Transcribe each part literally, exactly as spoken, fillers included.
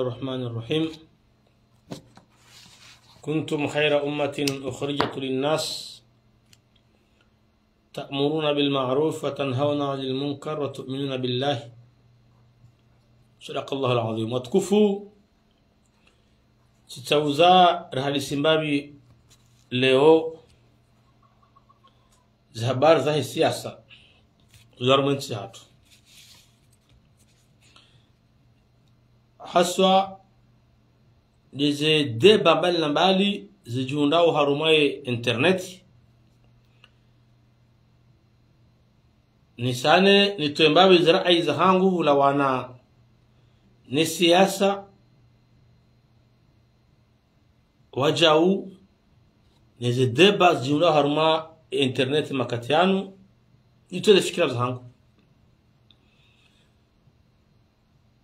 الرحمن الرحيم. كنتم خير أمة أخرجت للناس تأمرون بالمعروف وتنهون عن المنكر وتؤمنون بالله. صدق الله العظيم. Watukufu, tsitsauza rahali simbapvi leo, ze habari zahe siasa za harumwa entsi yahatru. Haswa, ndeze débat mbali na mbali zidjihundrao harumwa ye internet. Nisane nitowe mbapvi ze ra'ayi zahangu hulawana ne siasa wadjau, neze débat zidjihundrao harumwa internet makati yanu, nitowe ze fikira zahangu.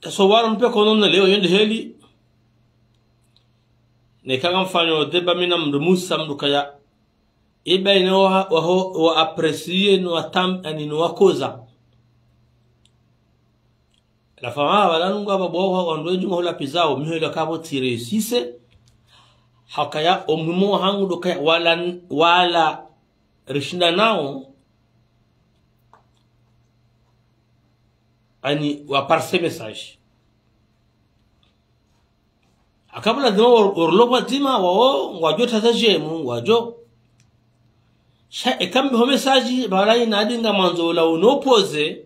Taswawara mpaka unono leo yende heli. Neka ngamfanyo débat mi na mndru Musa mndru kaya. Iba ine wa, wa, wa apprécier no wa tam, ani no wa koza. La fama, wala nungu aba bwa wa, wandru wendji ngwahula pvi zao, mi hela kabo tire sise. Hakaya omuhimu wahangu ndo kaya wala, wala rishinda nao, ani wa passer message. Akabula dzima wor-, worolopwa dzima wao, ngwadjo taza djemu, ngwadjo. Sha eka mbi ho message, bala ina adi ngamwandzo ula uno opposé,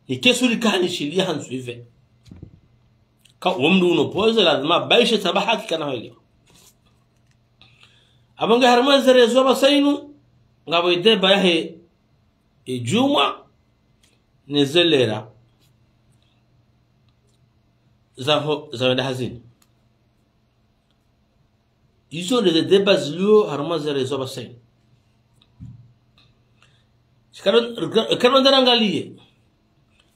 ni kesuri kani shili ya hantsu ive. Ka uwo mndru uno opposé, lazima baishe tsaba haki kana hwelewa. Abo nge harumwa ze réseaux apvasa inu, ngapvo e débat yahe e djumwa, ne ze lera zaho, za wenda hazini. Izo ndeze débat zilio harumwa ze réseaux apvasa inu. Shikano, kano ndarangaliye.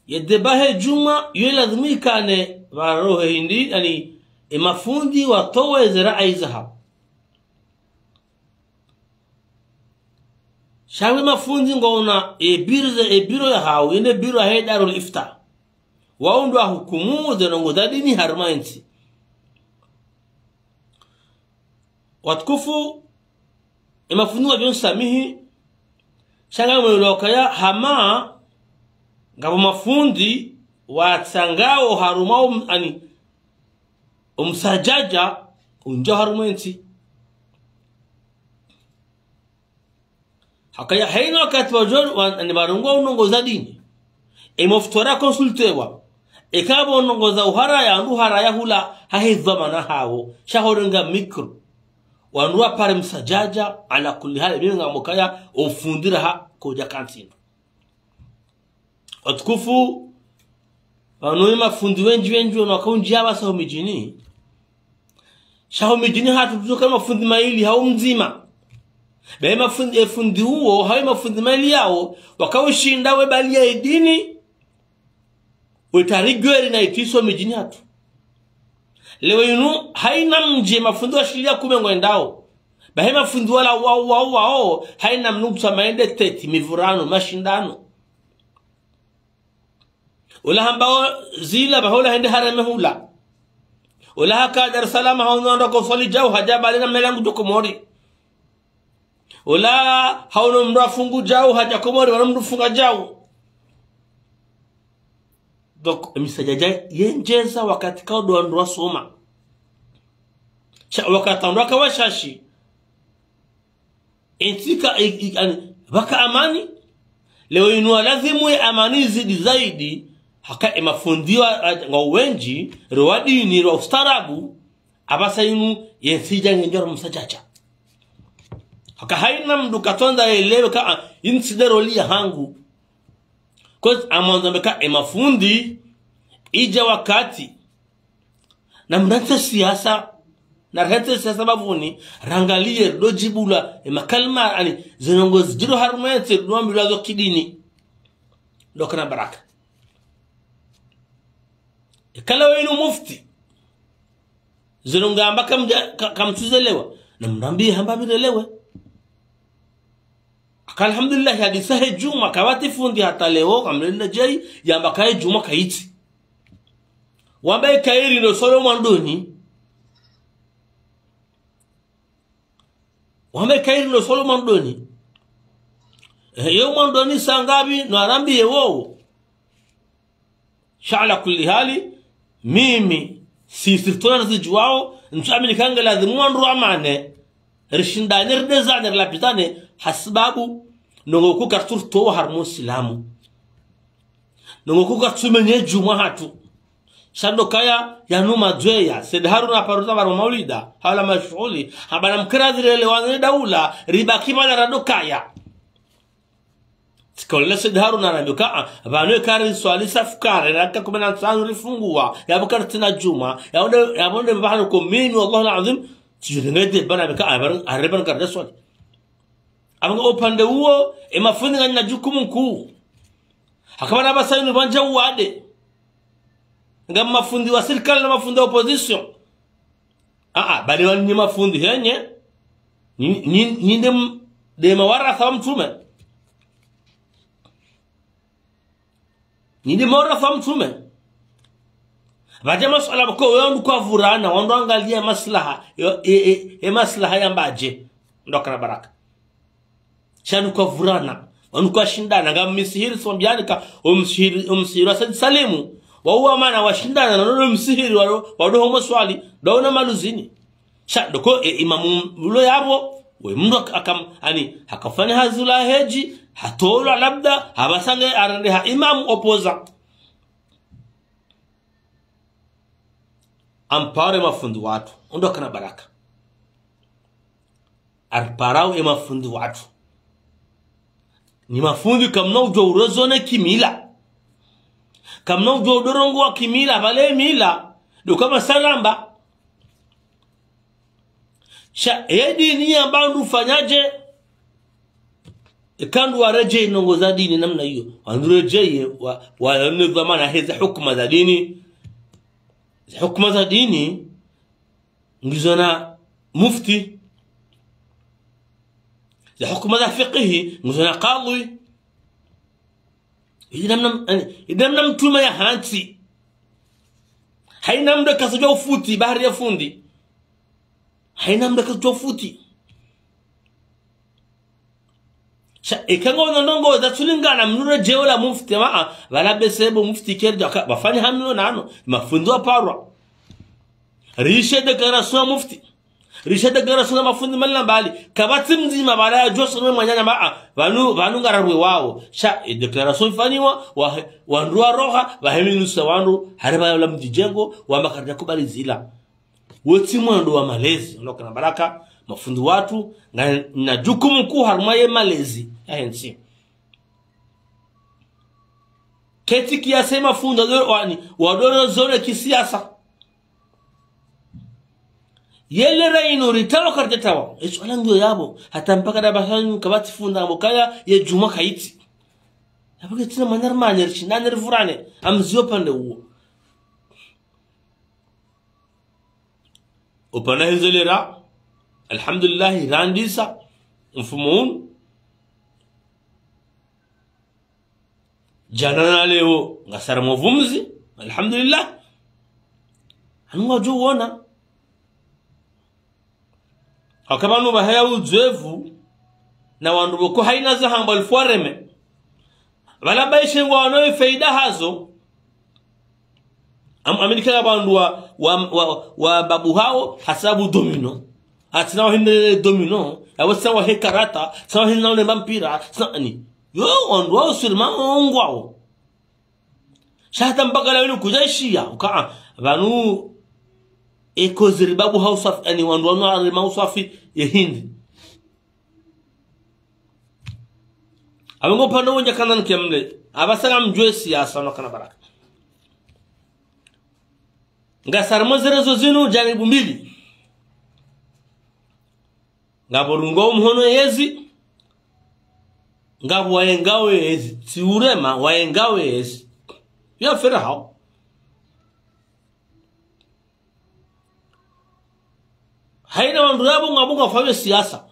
Ye débat he djumwa, yo lazimu ikane, pvaro he hindri, ani, e mafundi watowe ze ra'ayi zahao. Sha we mafundi ngwaona e biro ze, e biro yahao, yende biro yahe Darul Ifta. Wao ndo wahukumu ze ndrongoo za dini harumwa entsi. Watukufu, e mafundi wadjo nisamihi, sha ngamwelewa ukaya hama, ngapvo mafundi, watsangao harumwa um, ani, omsadjadja, undja harumwa entsi. Hakaya haina wakati wadjo, wa, ani pvarongwa ndrongoo za dini. E mufti wara consultewa. Eka pvo ndrongoo za uharaya, wandru uharaya hula, hahe dhwamana hawo. Sha horenga micro. Wandru wapare msadjadja, ala kulli hali, mimi ngamkaya, ofundi raha, kodja kantsina. Watukufu, pvanu ye mafundi wendji wendji wanu wakaundjia apvasa ho midjini. Sha ho midjini hatru tutoka mafundi mayili hau mdzima. Be mafundi, e fundi uwo, hau mafundi mayili yawo, wakaushinda we bali ya e dini, we tarigweri na itiso midjini hatru. Leo inu, haina mdji mafundi washilia kume ngwendao. Bahi mafundi wala wao, wao, wao, haina mndru kutsa maende teti, mivurano, mashindano. Ola hambao Zila, bahi ola hende hareme hula. Ola haka Dar es Salaam, hau nondo ko swali djau, hadja bali na mlangu djo Komori. Ola hau no mndru afungu djau, hadja Komori, wala mndru funga djau. Donc, emisadjadja yendjeza wakati kao ndo wandru wasoma. Sha, wakati wandru waka washashi. Entsi ka, i, i, ani, pvaka amani. Leo inu walazimu ye amani izidi zaidi. Haka e mafundi wa, a, ngwao wendji, ro wa dini, ro wa ustaarabu. Apvasa inu, yentsi idja ngendjwa ro msadjadja. Haka haina mndru katsondza yelewe ka, a, intsi ndero liya hangu. Koz amwandzo mbe ka e mafundi, idja wakati, na mrantse siasa, na rantse siasa bapvuni, rangaliye, ndo djibula, e makalima, ani, ze ndrongoo zidjiro harumwa entsi, ndo ambilwa zo kidini. Ndo kana baraka. Eka leo inu mufti. Ze ndrongoo amba kamdja, ka, kamtsuzelewa. Na mrambiye hamba pvirelewe. Aka alhamdulillah, hadisa he djumwa, kapvatsi fundi hata leo, kamlenda djai, yamba ka he djumwa kaitsi. Wamba ikairi ndo solo mwandoni. Wamba ikairi ndo solo mwandoni. Eh, yo mwandoni sangapvi no arambiye wowo. Sha ala kulli hali, mimi, si sirtona zijuwao, ntsu amini kanga lazimu wandru wamane, rishindane, ridezane, rilapvizane, hasibabu, nongo kuka turtowa harumwa usilamu. Nongo kuka tsumenye djumwa hatru. Sha ndo kaya, yanu madzweya, Said Haruna aparuza baro maulida, hawula mashuhuli, hamba namkira zirelewane daula, ribaki mana rado kaya. Tsikaulila Said Haruna arambiwa ka, a, pvanu eka riswali safu kare, raka kume na ntsanu rifunguwa, yapvo karitsina djumwa, yapvo nde, yapvo nde pvahanu ko mimi, wallahi al-azim, tsijurengede pvanu arambiwa ka, a, pvanu, a, pvanu karidja swali. Apvo nga upande uwo, e mafundi nganyina jukumu nkuu. Haka pvanu apvasa yinu pvandza uwade. Nga mafundi wa sirikali na mafundi wa opposition. A, a, bali wanu nyi mafundi henye. Nyi, nyi, nyi nde m-, nde mawaratha wa mtrume. Nyi nde mawaratha wa mtrume. Pvadja masuala pvoko wandru kwavurana, wandru wangaliya maslaha, yo, e, e, e maslaha yambadje. Ndo kana baraka. Sha wanu kwavurana, wanu kwashindana, nga msihiri swambiani ka, o msihiri, o msihiri wa Said Salimu. Wauwa mana washindana, na nono msihiri, wado, wado homo swali, ndo una maluzini. Sha, ndoko, e, imamu ulo yapvo, we mndru aka-, akam-, ani, hakafanya hazi ula heji, hatolwa labda, hapvasa nge arende ha imamu opoza. Ampare mafundi watru, ndo kana baraka. Ariparao e mafundi watru. Nyi mafundi kamuna udjuwa urezone kimila. Kamuna udjuwa udorongowa kimila, pvale mila. Ndo kama saramba. Sha, e dini yamba wandru ufanyadje? Eka wandru waredjeyi ndrongoo za dini namna iyo. Wandru redjeyi, wa, wa, ne dhwamana he ze hukuma za dini. Ze hukuma za dini, ngizo na mufti. Ze hukuma za fikihi, ngizo na kadhwi. Ile namna, yani, ile namna mtrume yahantsi. Hayina mndru kasudjuwa ufuti, bahari ya fundi. Hayina mndru kasudjuwa ufuti. Sha, eka ngwona ndrongoo zatsulingana mndru redjeyi ola mufti, maa, pvala bese bo mufti kerdja ka, pvafanya hamilo nano, mafundi waparwa. Rishe déclaration ya mufti. Rishe déclaration ya mafundi mbali na mbali. Kapvatsi mdzima pvala yadjo soma mwananya maa, pvanu, pvanu ngararwe wawo. Sha, e déclaration ifanyiwa, wa, wandru waroha, pvahiminusa wandru, hari pvaya ola mdji djengo, wamba karidja kubali zila. Wotsi mwendo wa malezi, ndo kana baraka, mafundi watru, ngana jukumu kuu harumwa ye malezi, yahe ntsi. Ketsi kiyasa ye mafundi, wado, wani, wado zone kisiasa. Yele rayinu ritawa karitetawa. Eso ala ngiyo yapvo. Hata mpaka ndapvasa yinu kapvatsi fundi ambo kaya ye djumwa kayitsi. Yapvo ketsina manyari manyari, rishindane rivurane. Amziyo pvandze uwo. Upvana hizo lera, alhamdulillahi, randisa mfumo unu. Djana na leo, ngasara mwa uvumzi, alhamdulillah. Hanu ngwadjo uona. Haka pvanu pvahaya uzoevu, na wandru pvoko hayina zahamba alfuareme. Pvala pvaishe ngwaono ye faida hazo. Am-, aminika ya wandru wa, wa, wa, wa babu hawo, hasabu domino. Hatsina wahinde domino, yawo tsina wahe karata, tsina wahinde naone mampira, tsina ani. Yo, wandru wawo sirima ongwawo. Sha hata mpaka leo yinu kudjaishiya, uka, a, pvanu, eko ziri babu hawo swafi, ani wandru wanu arima uswafi, ye hindi. Apvo ngo upvande wondja kana nike mle. Apvasa ngamdjuwe siasa no kana baraka. Ngasara mwa ze réseaux zinu janibu mbili. Ngapvo rungo mhono yezi. Ngapvo wayengawo yezi. Tsi urema wayengawo yezi. Yo fera hawo. Hayina wandru yapvo ngapvo ngwafanyao siasa.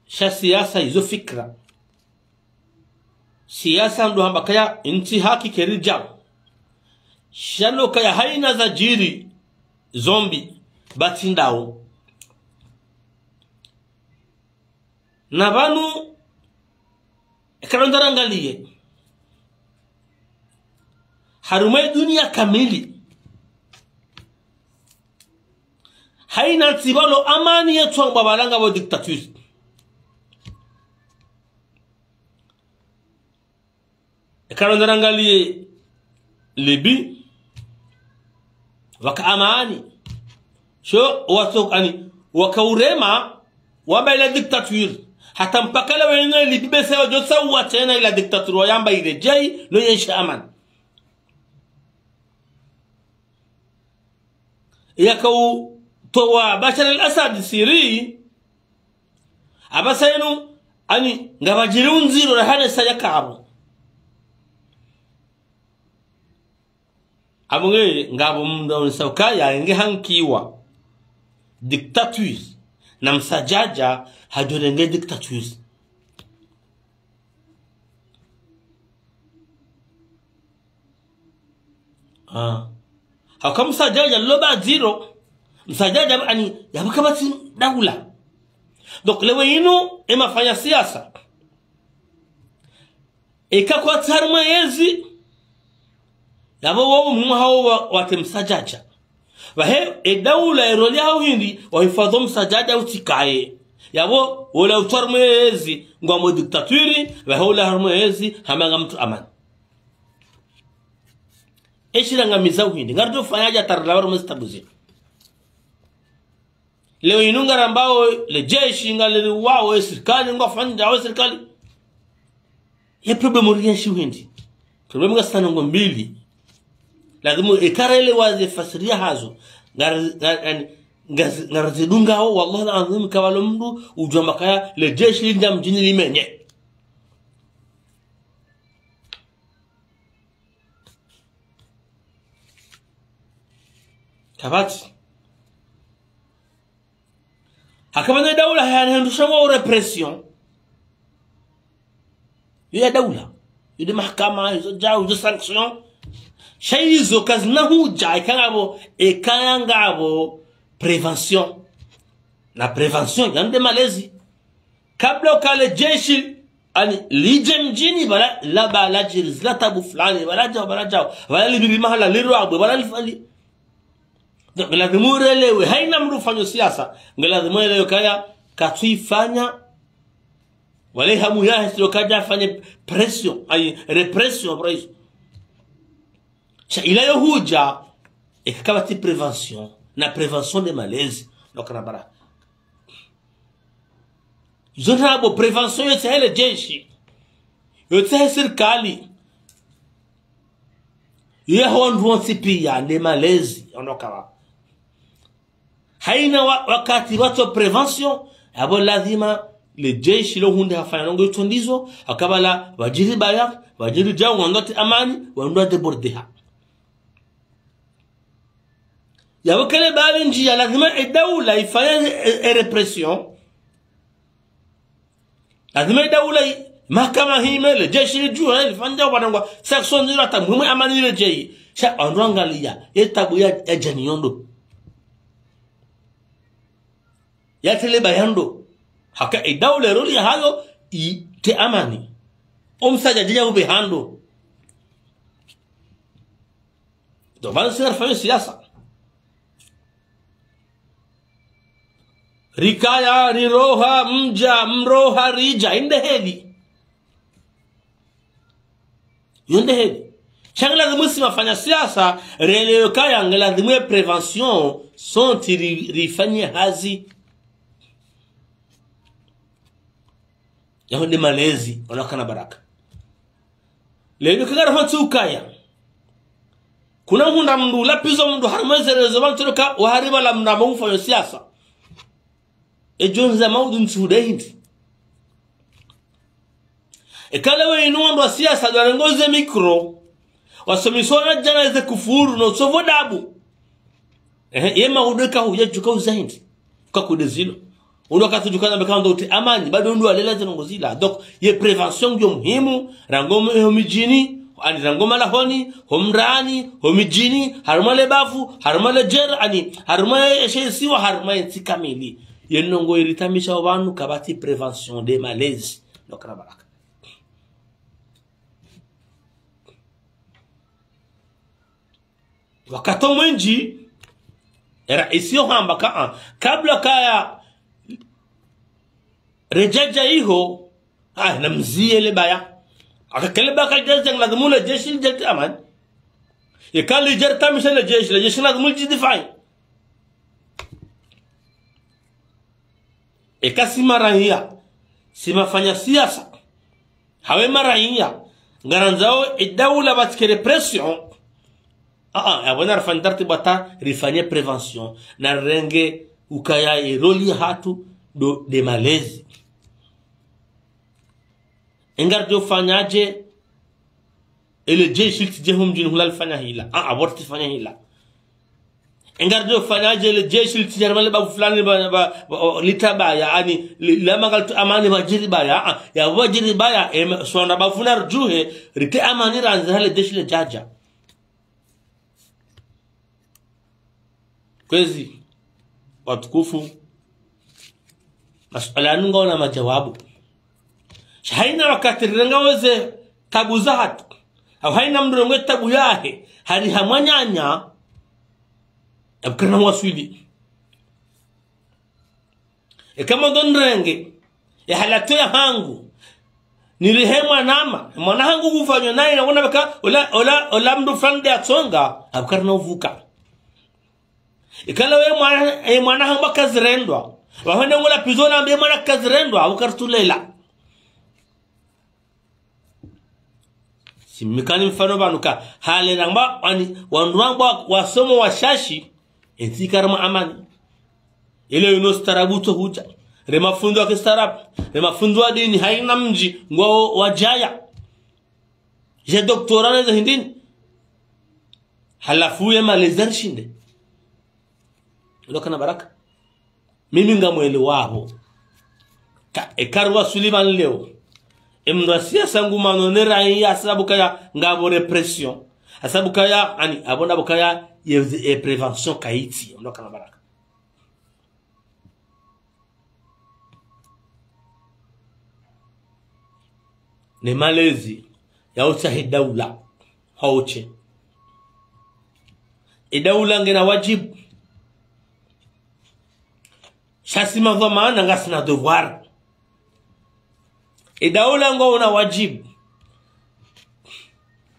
Sha siasa izo fikira. Siasa ndo hamba kaya ntsi haki keri djao. Sha lo kaya hayina zadjiri zo mbi, batsi ndawo. Na pvanu, eka ndo rangaliye harumwa ye duniya kamili, hayina ntsi pvalo amani yetsu amba pvala ngapvo dictature. Eka ndo rangaliye Libye, pvwaka amani. Sho watso, ani, waka urema, wamba ila dictature. Hata mpaka leo yinu Libye bese wadjotsaha tsena ila dictature wayamba iredjeyi, no yenshi amani. Yaka utowa Bashar al-Assad Syrie, apvasa yinu, ani, ngapvadjiri undziro rahana sa yakapvo. Apvo nge, ngapvo mndru aonesa ukaya nge hankiwa dictature, na msadjadja hadjorenge dictature. Ah. Hauka msadjadja lo ba ndziro. Msadjadja, ani, yapvo kapvatsi daula. Donc, leo yinu, ye mafanya siasa, eka kwatsi harumwa yezi, yapvo wo mhuu hawo wa, watre msadjadja. Pvahe, ye daula ye rôle yahawo hindri, wahifadhwi msadjadja utsikaye. Yapvo, wola utsi harumwa yezi, ngwamwo dictature, pvahe wola harumwa yezi, hama ngamtru amani. Ye shira ngamiza uhindri, ngaridjo fanyadje hata rilawe harumwa zitabu zinu. Leo yinu ngarambawo le jeshi ngaliriwawo, ye sirikali ngwafanyao, ye sirikali. Ye problème uriyenshi uhindri. Problème ngasina ndrongoo mbili. Lazimu eka relewa ze fasiriya hazo. Ngari-, ngari-, ngari-, ngazi-, ngarizidungao, wallahi al-azim, kapvalo mndru udjua amba kaya le jeshi lindja mdjini limenye. Kapvatsi. Haka pvanu ye daula hayina hindru sha wo répression. Yo ya daula. Yo nde mahakama, izo djau, izo sanction. Sha izo kazina hudja, eka ngapvo, eka ngapvo prévention. Na prévention, yanu nde malezi. Kabla uka le jeshi, ani, lidje mdjini, pvala, la pvala djiri zila tabu fulani, pvala djau, pvala djau, pvala libiri mahala, lirwabwe, pvala lifali. Donc, ngelazimu urelewe, hayina mndru ufanyo siasa, ngelazimu urelewe kaya, katsuifanya, wala hamu yahe silo kadja afanye pression, ayi, répression, pression. Sha ila yo hudja, eka kapvatsi prévention, na prévention nde malezi, no kana bara. Zo ndrabo prévention yotsaha le jeshi, yotsaha sirikali, ye ho wandru wontsi piya nde malezi, ono kawa. Hayina wa-, wakati watso prévention, yapvo lazima le jeshi lo hundre hafanya ndrongoo yitso ndizo, haka pvala pvadjiri baya, pvadjiri djau, wandru watre amani, wandru wa déborder ha. Yapvo kele bali ndjiya lazima ye daula ifanye e, e répression. Lazima ye daula i-, mahakama hime, le jeshi lidjuwe, lifanye djau pvanu ngwa, sanction ndziro hata muhimu amani iredjeyi. Sha wandru wangaliya, ye tabu ya, ya djani yo ndo. Ya tele baya ndo. Haka ye daula ye rôle yahayo, itre amani. Omsadjadja ya ube hando. Ndo pvanu si ngarifanyao siasa. Rikaya, riroha, mdja, mroha, ridja, inde heli. Yo nde heli. Sha ngelazimu si wafanya siasa, relewe kaya ngelazimu ye prévention, sontsi ri-, rifanye hazi. Yaho nde malezi, ono kana baraka. Leo eka ngarafanya ukaya. Kuna mndru mndru, lapvizo mndru, harumwa ze réseaux, pvanu toloka, wahari pvala mndru amba ufanyo siasa. Edjo ndza maudu ntsuhu nde hindri. Eka leo yinu wandru wa siasa, ndo warengo ze micro, wasomesa wana djana ze kufuru, no tsovo dabu. Ehe, ye maudu eka huya djuka uza hindri. Kwa kude zilo. Undo wakati djuka na meka ndo utre amani, bado undo walela ze ndrongoo zila. Donc, ye prévention ngiyo muhimu, rangu mu-, eho midjini, Ani rangu malahoni, ho mrani, ho midjini, harumwa le bavu, harumwa le djera, ani, harumwa ye, she isiwa, harumwa ye ntsi kamili. Ye ndrongoo iritamisha opvanu kapvatsi prévention des malaises. Donc, na baraka. Wakati mwindji, era isiyo hamba ka, ah, kabla kaya redjadja iho, ah, namziye le baya. Aka kele baya kalidjadja ngilazimu le jeshi lidje lite amani. Eka lidje ritamisha le jeshi, le jeshi ngilazimu lidjidifai. Eka si maraiya, si mafanya siasa, hawu maraiya, ngarandzao e daula pvatsikere pression. Ah, ah, yapvo na rifanye taratibu hata rifanye prévention, na rirenge ukaya e rôle yahatru ndo nde malezi. Engaridjo fanyadje, ele jeshi litsidje ho mdjini hula lifanya hila. Ah, ah, pvo ritsi fanya hila. Engaridjo fanyadje ele jeshi litsidje harumwa le bavu fulani ba, ba, ba, o, lite baya, ani, li, la magali tu amani pvadjiri baya, ah, ah, yapvo pvadjiri baya, em, swanda bavu na ridjuhe, rite amani randzi hale jeshi ledjadja. Kwezi, watukufu, masuala yanu ngayina majawabu. Sha hayina wakati rirenga weze tabu zahatru, hawu hayina mndru renge tabu yahe, hari ha mwananya, yapvo karina waswili. Eka mndru nirenge, e halatu yahangu, nirihe mwanama, mwana hangu kufanywa nayi na wona baka, ola, ola, ola mndru fulani nde yatsonga, yapvo karina uvuka. Ikala we mwana, e mwana hamba kazirendwa. Wahwenda ngola pizo na mbe mwana kazirendwa, hau karitulela. Si mi kani mfano pvanu ka, hale namba, wani, wandru wamba, wasomo washashi, entsi karina amani. Ile yinu ustaarabu tso hudja. Re mafundi wa kistaarabu, re mafundi wa dini, hayina mdji, ngwao wadjaya. Je doctorat neze hindrini. Halafu ye malezi rishinde. Ilo kana baraka. Mimi ngamwelewapvo. Ka, eka riwaswili pvanu leo. E mndru wa siasa ngumanone raiya hasababu kaya ngapvo répression. Hasababu kaya, ani, apvo ndapvo kaya ye, ye prévention kayitsi. Ilo kana baraka. Ne malezi ya utsaha e daula, ha utshe. E daula ngena wadjibu. Sha si madhwamana ngasina devoir. E daula ngayina wadjibu.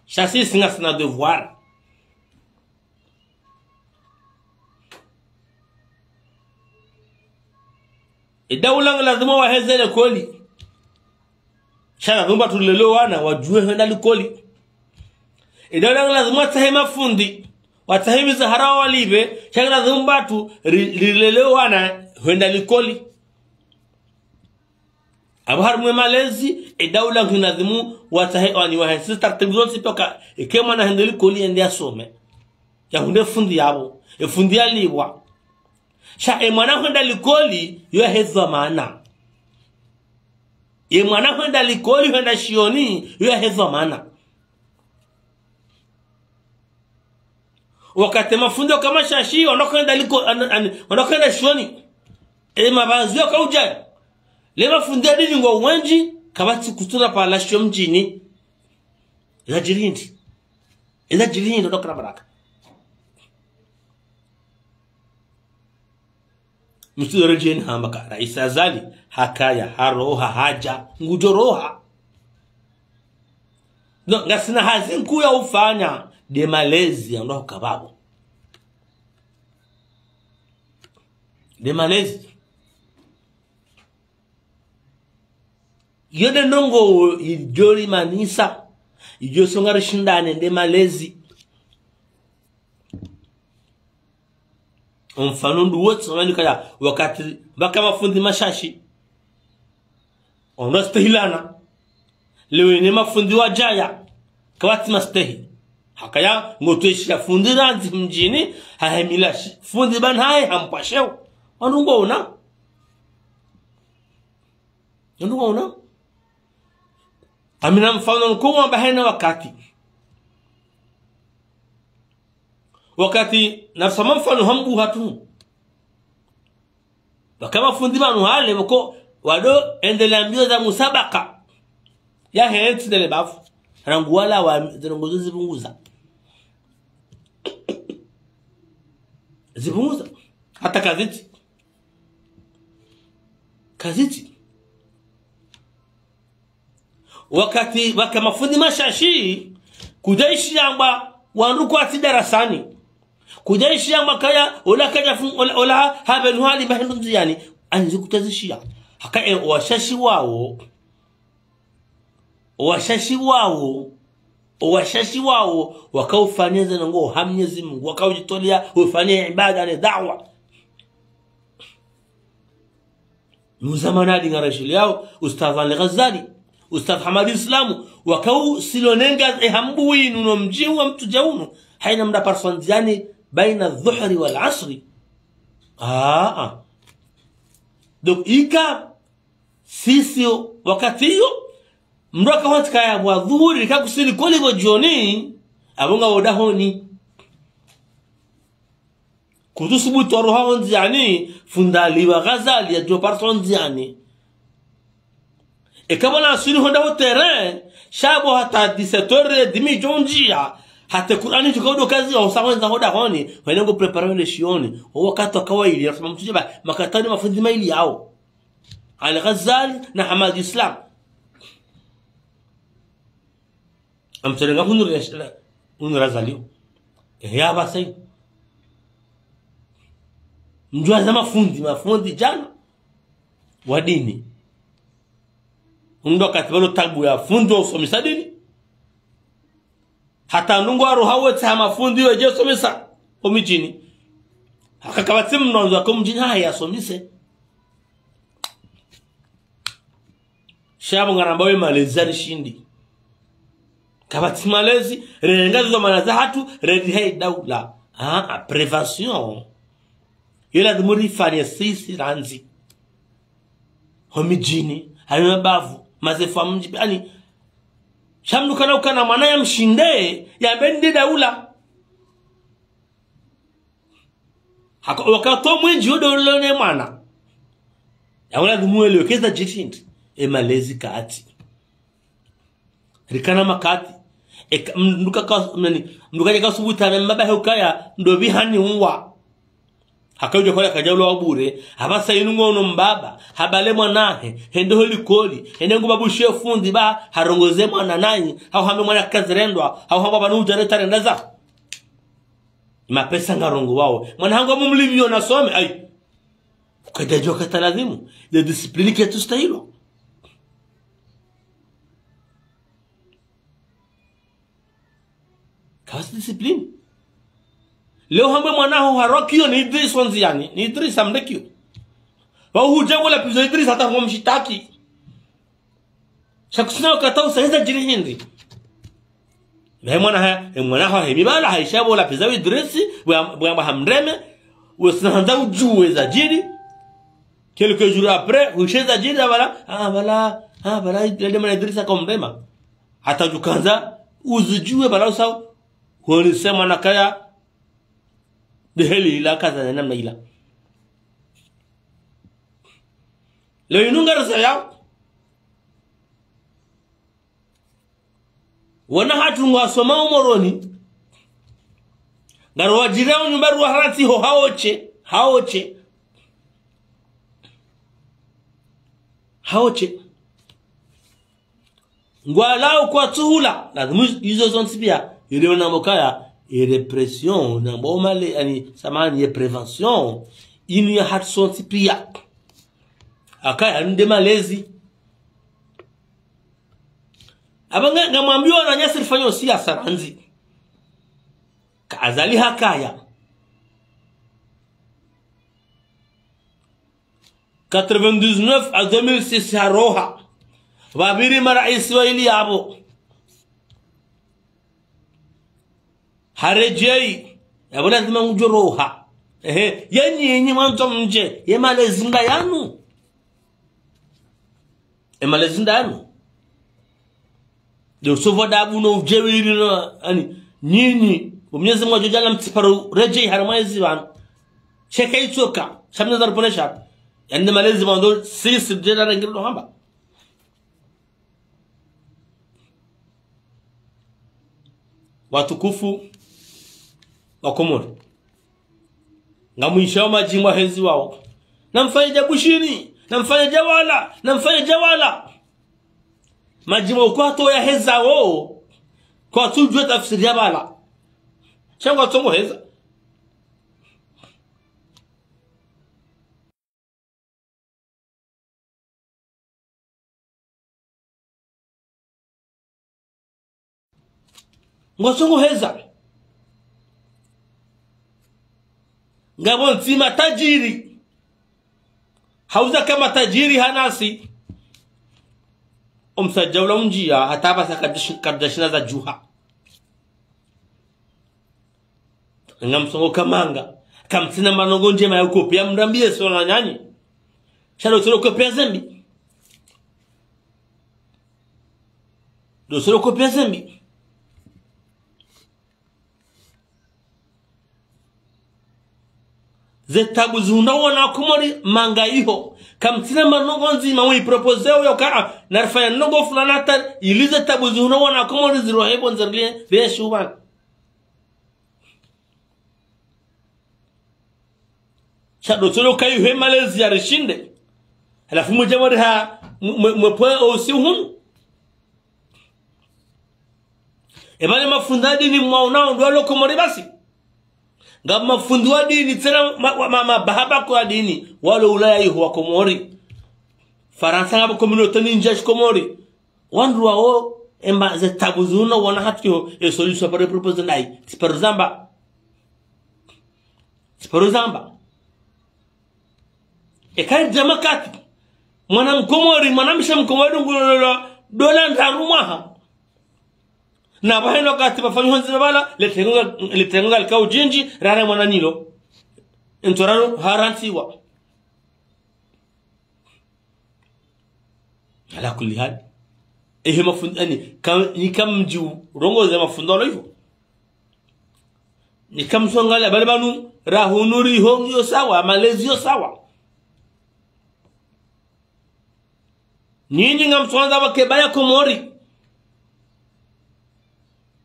Sha sisi ngasina devoir. E daula ngilazimu waheze likoli. Sha lazimu rilele wana wadjuwe hwenda likoli. E daula ngilazimu watsahe mafundi, watsahe mizahara walipve, sha ngilazimu ri, rilele wana hwenda likoli. Apvo harumwa e malezi, e daula ngilazimu watsahe wani wahe, sisi taratibu zontsi pvoka, eka mwana hende likoli yende yasome. Yahundre fundi yapvo, e fundi yalipvwa. Sha e mwana hwenda likoli, yo yahe dhwamana. E mwana hwenda likoli, hwenda shioni, yo yahe dhwamana. Wakati mafundi waka mashashi, wandru waka wenda liko, an, an, wandru waka wenda shioni. E mapvandzo yaka udja. Le mafundi ya dini ngwao wendji, kapvatsi kutsuna pvala shio mdjini. Ila djiri hindri. Ila djiri hindri, ilo kana baraka. Mtsu dore djeni hamba ka, Raisi Azali, hakaya, haroha, hadja, ngudjo roha. No, ngasina hazi nkuu ya ufanya, nde malezi ya ndo hukaya pvapvo. Nde malezi. Iyo nde ndrongoo idjo rimanisa, idjo songa rishindane nde malezi. Omfano ndo wontsi, wamanyikaya wakati pvaka mafundi mashashi. Wandru wastehilana. Leo inu mafundi wadjaya. Kapvatsi mastehi. Hakaya, ngotweshiya fundi randzi mdjini, hahemila shi, fundi pvanu hahe hampva sheo. Wandru ngwaona. Wandru ngwaona. Amina mfano nkomo amba hayina wakati. Wakati nafusama mfano hambu hatru. Pvwaka mafundi pvanu hale pvoko wado endelea mbio za musabaka yahe ntsi ndele bavu. Rangu wala wa zilongozo zipvunguza. Zipvunguza. Hata kazitsi. Kazitsi. Wakati pvwaka mafundi mashashi, kudjaishi yamba wandru kwatsi darasani. Kudjaishi yamba kaya, ola kadja fun-, ola, ola habe nuhali mahendu ndziani. Anzi kutazishiya. Haka e, washashi wawo. Washashi wawo. Washashi wawo. Wakaufanya ze ndrongoo ha Mnyezi Mungu. Wakaujitolea ufanye ibada ne da'wa. Nuzamana dinga rashili yao, Ustadh Ali Ghazali, Ustadh Hamadi Islamu, wakausilonenga e hambu inu no mdji wa Mtsudje unu, haina mda parso ndziani, baina dhuhri wal asri. Ah, ah. Donc, ika, sisi, wakati iyo, mdru aka wantika ya pvwa dhuhuri, ika kusili koli pvo djoni, apvo nga wo dahoni. Kutsusubutu waroha ho ndziani, fundi Ali wa Ghazali yadjo parso ndziani. Eka pvwana aswili honda ho terrain, sha pvo hata dix-sept heures et demie djo ndjia, hata Kur'ani djuka udo kazi wa usa hwendza ho dahoni, hwenda ngo préparer le shioni. O wakati wa kawaida, ya sema Mtsudje ba, makatani mafundi maili yao. Ali Ghazali na Hamadi Islam. Amtselenga hunu re-, hunu razalio. Ehe, ya pvasa yi. Mdjuwa za mafundi, mafundi djana. Wa dini. Ndo wakati pvalo tabu ya fundi wa usomesa dini. Hata ndrongoo waroha wetsi ha mafundi wedje usomesa. Ho midjini. Haka kapvatsi mndru wandzo ko mdjini haya asomese. Sha pvo ngaramba we malezi arishindi. Kapvatsi malezi, renga zizo mana za hatru, redi hei daula. Ah, ah, prévention. Yo lazimu rifanye sisi randzi. Ho midjini, hayo mabavu, mazefu wa mdji, ani, sha mdru kana ukana mwana ya mshinde, ya mbe nde daula. Haka, wakati mwindji udo lone mwana. Ya ula dhumwele, keza djitindi. E malezi kati. Rikana makati. E ka-, mdru kaka, nani, mdru kaja kasubuta na mbaba he ukaya, ndo pvi hani uwa. Haka udja kola kadja ula wa bure. Apvasa inu ngono mbaba. Habale mwanahe. Hende ho likoli. Hende ngu babu she fundi ba. Harongoze mwana nanyi. Hau hambe mwana kazirendwa. Hau hamba pvanu udja reta renda za. Mapesa ngarongowao. Mwana hangu amu mlipviyo na some, ai. Ukadja djuwa kata lazimu. Ye discipline ketsu stahilwa. Kapvatsi discipline. Leo hambe mwana ho harokiyo ni Idris wandziani. Ni Idris amdekiyo. Wa hudja wala pizo Idris hata ho mshitaki. Sha kusina wakati usa heza djiri hindri. Pvahe mwana ha, e mwana ha hemi bala, haisha pvo lapviza wi Idrisi, pvwa, pvwa, pvwa hamreme, wesina handza udjuwe za djiri. Quelques jours après, wishe za djiri, ah, pvala, ah, pvala, ah, pvala, lede mwana Idrisi aka umrema. Hata djukandza, uzidjuwe pvala usa, huonese mwana kaya, deheli ila kaza na namna ila. Leo inu ngariza yao. Wana hatru ngwasoma o Moroni. Ngaro wadjirao nyumba ruwa harati ho haoche. Haoche. Haoche. Ngwalao kwatsuhula. Lazimu izo zontsi pia. Ile nambo kaya, ye répression, nambo male, ani, samahani, ye prévention. Inu ya hatru sontsi pia. Akaya, nde malezi. Apva nga, ngamwambiyo wananyasi rifanyao siyasa randzi. Ka Azali hakaya. Quatre-vingt-dix-neuf à deux mille six haroha. Pvapviri maraisi waili yapvo. Haredjeyi. Yapvo lazima ngudjo roha. Ehe. Ye nyinyi mwandzo mdje. Ye malezi nda yanu. E malezi nda yanu. Nde usopva adabu no udjeuri no, ani, nyinyi, Bo Mwenyezi Mungu ngudjo djaanlia mtsiparo redjeyi harumwa ezi pvanu. Sheka itsoka, sha Mwenyezi Mungu ngariponesha. Yaani malezi pvanu, sisi djela rengiro hamba. Watukufu wa Komori. Ngamwishao madjimbo yaheziwao. Namfanye dja Bushini, namfanye dja Wala, namfanye dja Wala. Madjimbo kwatsu yahezao, kwatsudjuwa tafsiri ya Wala. Sha ngwatsongo heza. Ngwatsongo heza. Ngapvo ntsi matajiri. Hauza ka matajiri hanasi. Omsadja ula undjia, hata pvasa kadjash-, kadjashina za djuha. Ngamsongo kamanga. Kamtsina manongo ndjema ya ukopia mrambiye sona nyanyi. Sha ndo solo kopia zembi. Ndo solo kopia zembi. Ze tabu zihundra wana Komori manga iho. Kamtsina manongo ndzima wi propose uyo ka, ah, narifanya nongo fulani hata ili ze tabu zihundra wana Komori zirohe bo nzerilie, rienshi upvanu. Sha ndo solo kayi hwe malezi yarishinde. Halafu mudje mwari ha, mwe, mwe, mwe pwe osi uhunu. Eba ne mafundi wa dini mwaonao ndo walo Komori basi. Nga mafundi wa dini tsena ma, ma, ma, mabahaba kwa dini. Walo Ulaya iho wa Komori. Farantsa ngapvo communauté nyindji ya shiKomori. Wandru wao, emba ze tabu zihundra wana hata iho, e solution paro propose ndayi. Tsiparo zamba. Tsiparo zamba. Eka djama kati. Mwana Mkomori, mwanamshe Mkomori ngulolwa dola ndraru mwaha. Na pvaheno kati pvafanywa honzi pvala, le tengo nga, le tengo ngalika ujinji, rara mwana nilo. Ntso rano harantsiwa. Ala kulli hali. Ehe mafundi, yaani, ka, ni kamdji urongoza mafundi walo iho. Ni kamsongalia bale pvanu, rahunuri hongi yo sawa, malezi yo sawa. Nyinyi ngamsonga pvake baya Komori.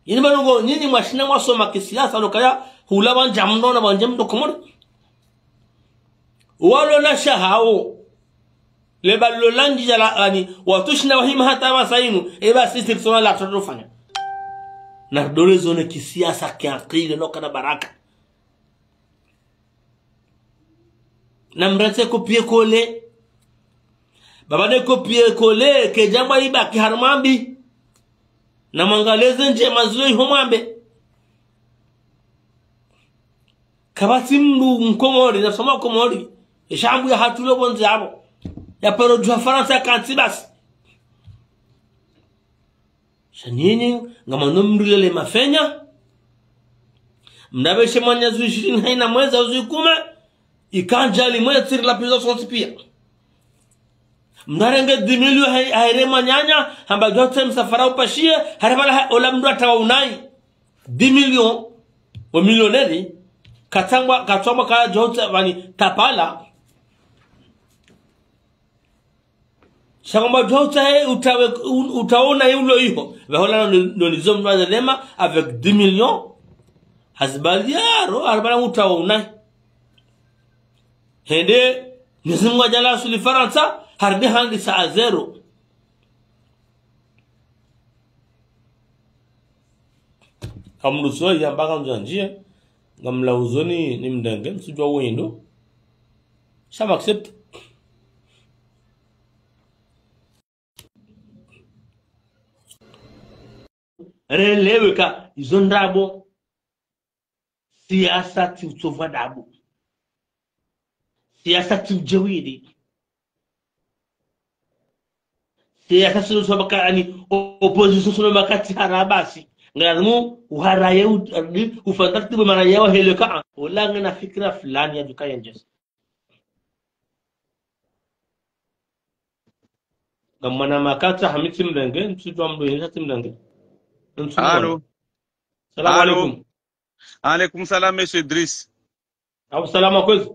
Nyinyi pvanu ngo, nyinyi mwashinda mwasoma kisiasa, lokaya hula wandja mno na wandja mno Komori. Walo na shahao. Leba lo landji djala ani, watsu shinda wahima hata pvasa inu, eba sisi risona la tsoto fanya. Na dole zone kisiasa kiakili no kana baraka. Na mratse copier coller. Baba ne copier coller, ke djamba ibaki harumwa mbi. Na mwangalie ze ndjema zilo iho mwambe. Kapvatsi mndru Mkomori, nasoma Komori. Eshambu ya hatru lo pvondze apvo. Ya paro djuha Farantsa kantsi basi. Sha nyinyi, ngamwando mrilele mafenya. Mndapveshe mwananya zwi ishirini haina mwezi au zwi kume. Ikandjali mwezi tsiri la pizo sontsi pia. Mndarenge dix millions hai, haire mwananya, hamba djotse msafara upashie, hari pvala ha, ola mndru atawa unayi. Dix millions, o millionnaire, katsangwa, katsangwa ka djotse pvani tapala. Sha ngomba djotse he, utawe, u, utaona ye ulo iho. Pvahola no, no nizo mndru azelema, avec dix millions. Hazibali yaro, hari pvala utawa unayi. Hende, Mwenyezi Mungu adjala asuli Farantsa, harudi handisa à zéro. Kamruso yamba kandzo ndjie, ngamlauzoni ni mndrenge, ntsudjuwa wendo. Sha ma accepte. Relewe ka, izo ndrabo. Siasa tsi utsovu adabu. Siasa tsi udjeuri. Siasa tsi utsovu baka ani opposition tsi no baka tsi hara basi. Ngalazimu uharaye u-, ufanya taratibu mana yawa heleka. Ola ngena fikira fulani ya djuka yendjesa. Ngamwana makata hami tsi mrenge, ntsudjuwa mndru yendja tsi mrenge. Ntsudjuwa. Alo. Salamu alaikum. Alaikum salam, Monsieur Idriss. Au salama kwezi.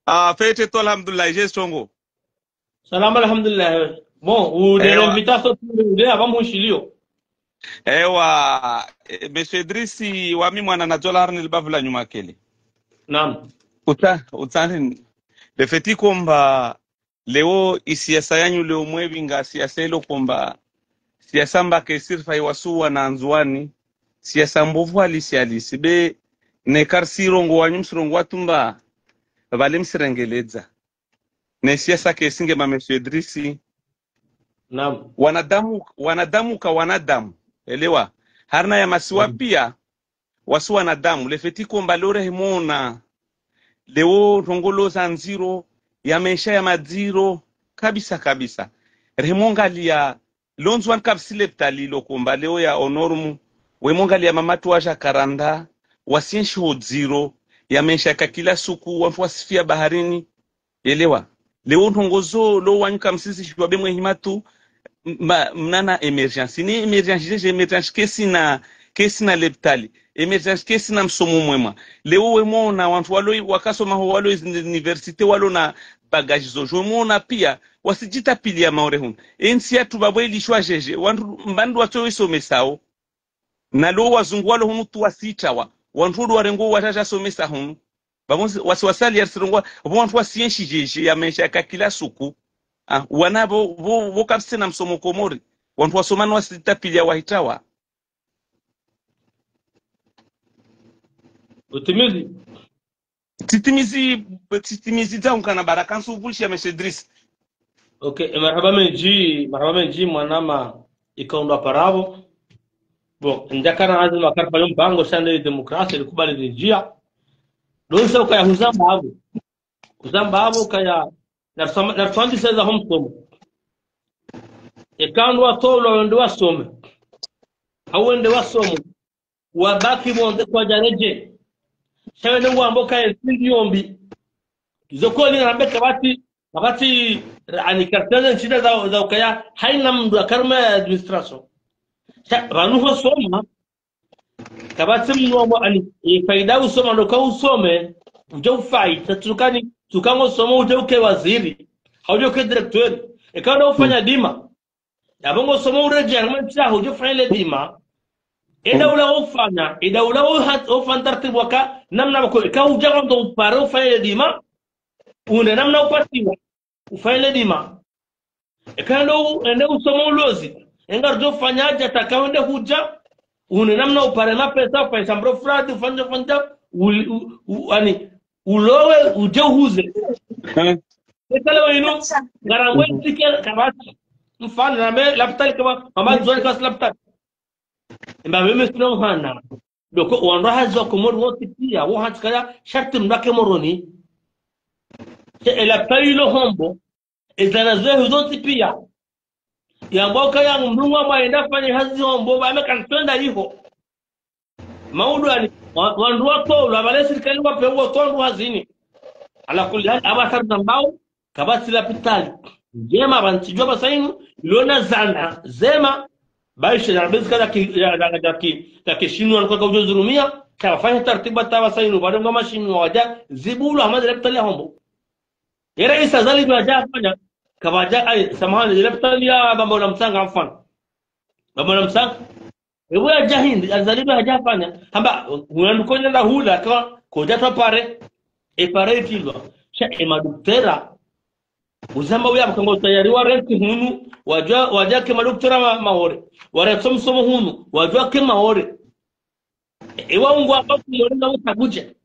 Ah, fete to, alhamdulillah, je strongo. Salama, alhamdulillah. Bon, ou de Ewa. L'invitation, tu de avant mon chilio. Ewa, eh, Monsieur Idriss, wami mwana na djola harni libavu la nyuma kele. Naam. Uta, uta, le feti komba, leo, i siasa yanyu leo mwevi nga siasa ilo komba, siasa mba ke sirfa iwasuwa na Ndzuwani, siasa mbovu halisi halisi. Be, ne karsi rongowa wanyu msirongowa tu mba, vale msirengeledza. Ne siasa ke singe ma Monsieur Idriss. Naam. Wanadamu, wanadamu ka wanadamu. Elewa. Harina ya masiwa pia, wasi wanadamu. Le feti komba leo rehemona. Leo ndrongoo za ndziro, ya maesha ya madziro, kabisa, kabisa. Rehemongalia, leo Ndzuwani kapvatsi lepitali lo komba leo ya onormu, wemongalia mamatu wa jakaranda, wasienshi ho dziro, ya maesha ya kakila suku, wantru wasifia baharini, Elewa. Leo ndrongoo zo, lo wanyu kamsisi shwa be mwe himatu, ma, mnana émergence. Ni émergence, jeje émergence kesina, kesina lepitali. Émergence kesina msomo mwema. Leo wemona, wantru walo, wakasoma ho walo université walo na bagage zo. Jwemona pia, wasidjitapvilia Maore hunu. Entsi yatru vavo ilishwa jeje, wantru mba ndo watso isomesao. Na leo wazungu walo hunu tu wasitrawa. Wantru ndo warengo watsasha somesa hunu. Vavo wasi, wasi wasali ya sirongowa, vavo wantru wasienshi jeje ya maesha ya kakila suku. Ah, wana vo, vo, vo kapvatsi na msomo Komori. Wantru wasoma no wasitapvilia wahitrawa. Utimizi. Tsitimizi, tsitimizi dza unkana baraka ntsu vulisha Monsieur Idriss. Ok, eh, marahaba mendji, marahaba mendji, mwanama ikao ndo paravo. Bon, ndjakana hazi makarifa yo mpango sha nde demokrasia, likubali zinjia. Donse ukaya huzamba avo. Huzamba avo ukaya, na tusama, na tusambiseza ho msomo. Eka ndo watolwa wende wasome. Hau wende wasome. Wabaki pvondze kwadjaredjei. Sha wene wambo kaye sindi yombi. Izo koni rambe kapvatsi, kapvatsi, ani, karteze ntsida za, za ukaya, haina mndru akaruma ya administration. Sha, pvanu hosoma, kapvatsi mndru wambo, ani, e faida usoma, ndo ka usome, udje ufai, tsa tsukani, tsuka ngosoma, udje uke waziri, hau udje uke directeur, eka ndo ufanya dima. Yapvo ngosoma uredjei harimwa ntsi yaho udje ufanye le dima. Eda ula ufanya, eda ula uha-, ufanya taratibu waka, namna wako, eka udja ndo upare ufanye le dima, une namna upatiwa, ufanye le dima. Eka ndo u-, ende usoma ulozi, enga rudjo ufanya hadja taka wende hudja, une namna upare mapesa, ufanye chambre froide, ufanye, ufanye, u-, u-, u-, ani, ulowe, udje uhuze. Eh. Eka leo inu, ngarango itike kapvatsi. Mfano, name lapitali kapva, mama Ndzuwani kapvatsi lapitali. Emba mimi sina uhana. Doko, wandru hazi wa Komori wontsi pia, wo hantsi kaya, sharti mndru ake Moroni. She elapitali ilo Hombo, ezana zehu zontsi pia. Yamba ukaya mndru wa mwaenda fanye hazi Hombo, ba ame kantswenda iho. Maudu ani, wa-, wandru watolwa, pvale sirikali wapvewa wandru hazini. Ala kulli hali, apvasa rizambao, kapvatsi lapitali. Ndjema pvanu ntsidjuwa pvasa inu, ilo na zana, zema, baishe na rabezi kaza ki, ya, ya, ya ki, ya ki shinu wanu kaka udjo zirumia, kapvafanya taratibu hata pvasa inu, pvale ngwa mashinu wadja, zibulwa hama ze lapitali ya Hombo. Yera isa zali ndo hadja hafanya, kapvadja, ai, samahani, ze lapitali ya Bambao la Mtsanga mfano. Bambao la Mtsanga. Ewe hadja hindri, Azali ndo hadja hafanya. Hamba, huna nduko nyanda hula, kwa, kodja twa pare, e pare itilwa. Sha, e madoktera, uzamba uya mkango tayari wa renti hunu, wadja, wadja ke madoktera ma, Maore. Ware tso msomo hunu, wadja ke Maore. Ewa ungwa hapa kumwona na utaguje.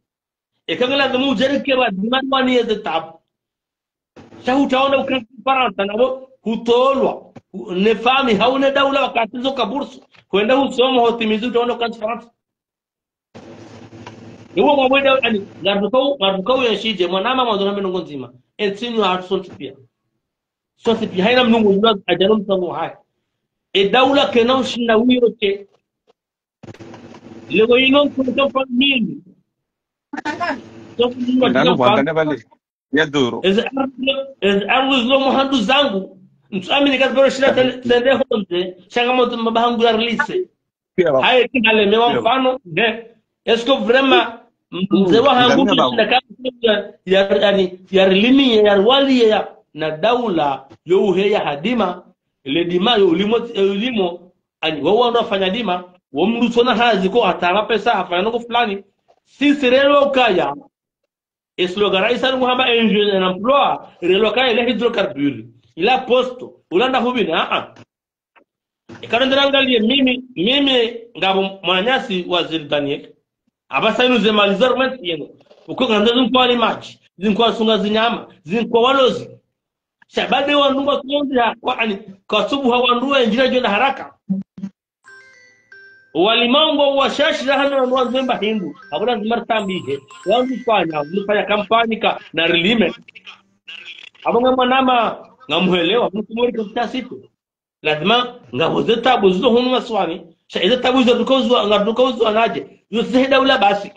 Eka ngela zemu ujerike wa dimani wani yeze tabu. Sha hutaona ukantsi Farantsa, nabo hutolwa. Hu-, ne fami, hau ne daula wakati zo kabursu. Hwenda husoma hotimizi hutaona ukantsi Farantsa. Ewa mwamweda, ani, ngarukau, ngarukau ya shije, mwanama mwandzo na menongo ndzima. Entsi inu hatru sontsi pia. Sontsi pia, haina mndru ngudjuwa hadja no mtsango hahe. E daula kena ushinda uyote. Leo inu nkuta mfano mimi. Ntsofanya mfano. Ndanu bwandane pvale. Ya duru. Ezi ardhi, ezi ardhi zilo muhandu zangu. Ntsu amini kazi bero shina tende, tende honde. Shanga moto mabahangu ya release. Pia ba. Haye kihale mewa mfano. Ne. Est-ce que vraiment mze wahangu ya, ya, yani, ya rilimiye, ya riwaliye ya, na daula yo uheya hadima, le dima yo ulimo, yo ulimo, ani, wo wandru wafanya dima, wo mndru tsona hazi ko hata mapesa, hafanya ndrongo fulani. Sisi relo kaya, eslogan raisi anu hamba enjeu en emploi, relo kaya ile hydrocarbure, ile posto, ulanda hubini, a, a. Ikao ndrongoo ngaliye mimi, mimi ngapvo mwananyasi waziri Daniel. Apvasa inu ze mali za rument yenu. Uko ngandzo zinkoa ni madji, zinkoa sunga zinyama, zinkoa walozi. Sha bade wandru ngwa kuonzi ha, kwa ani, kwa subuha wandru wenjira jwenda haraka. Walimao ngwa washashi za hano wandru wandzemba hindru. Hakuna ndzima ritambihe. Wandru fanya, wandru fanya kampanyi ka na rilime. Abo nge mwanama, ngamuhelewa, mndru kumori kwa sita siku. Lazima ngapvo ze tabu zizo hunu masiwani. Sha eze tabu zizo tukauzwa, nga tukauzwa nadje. Yo tsi he daula basi.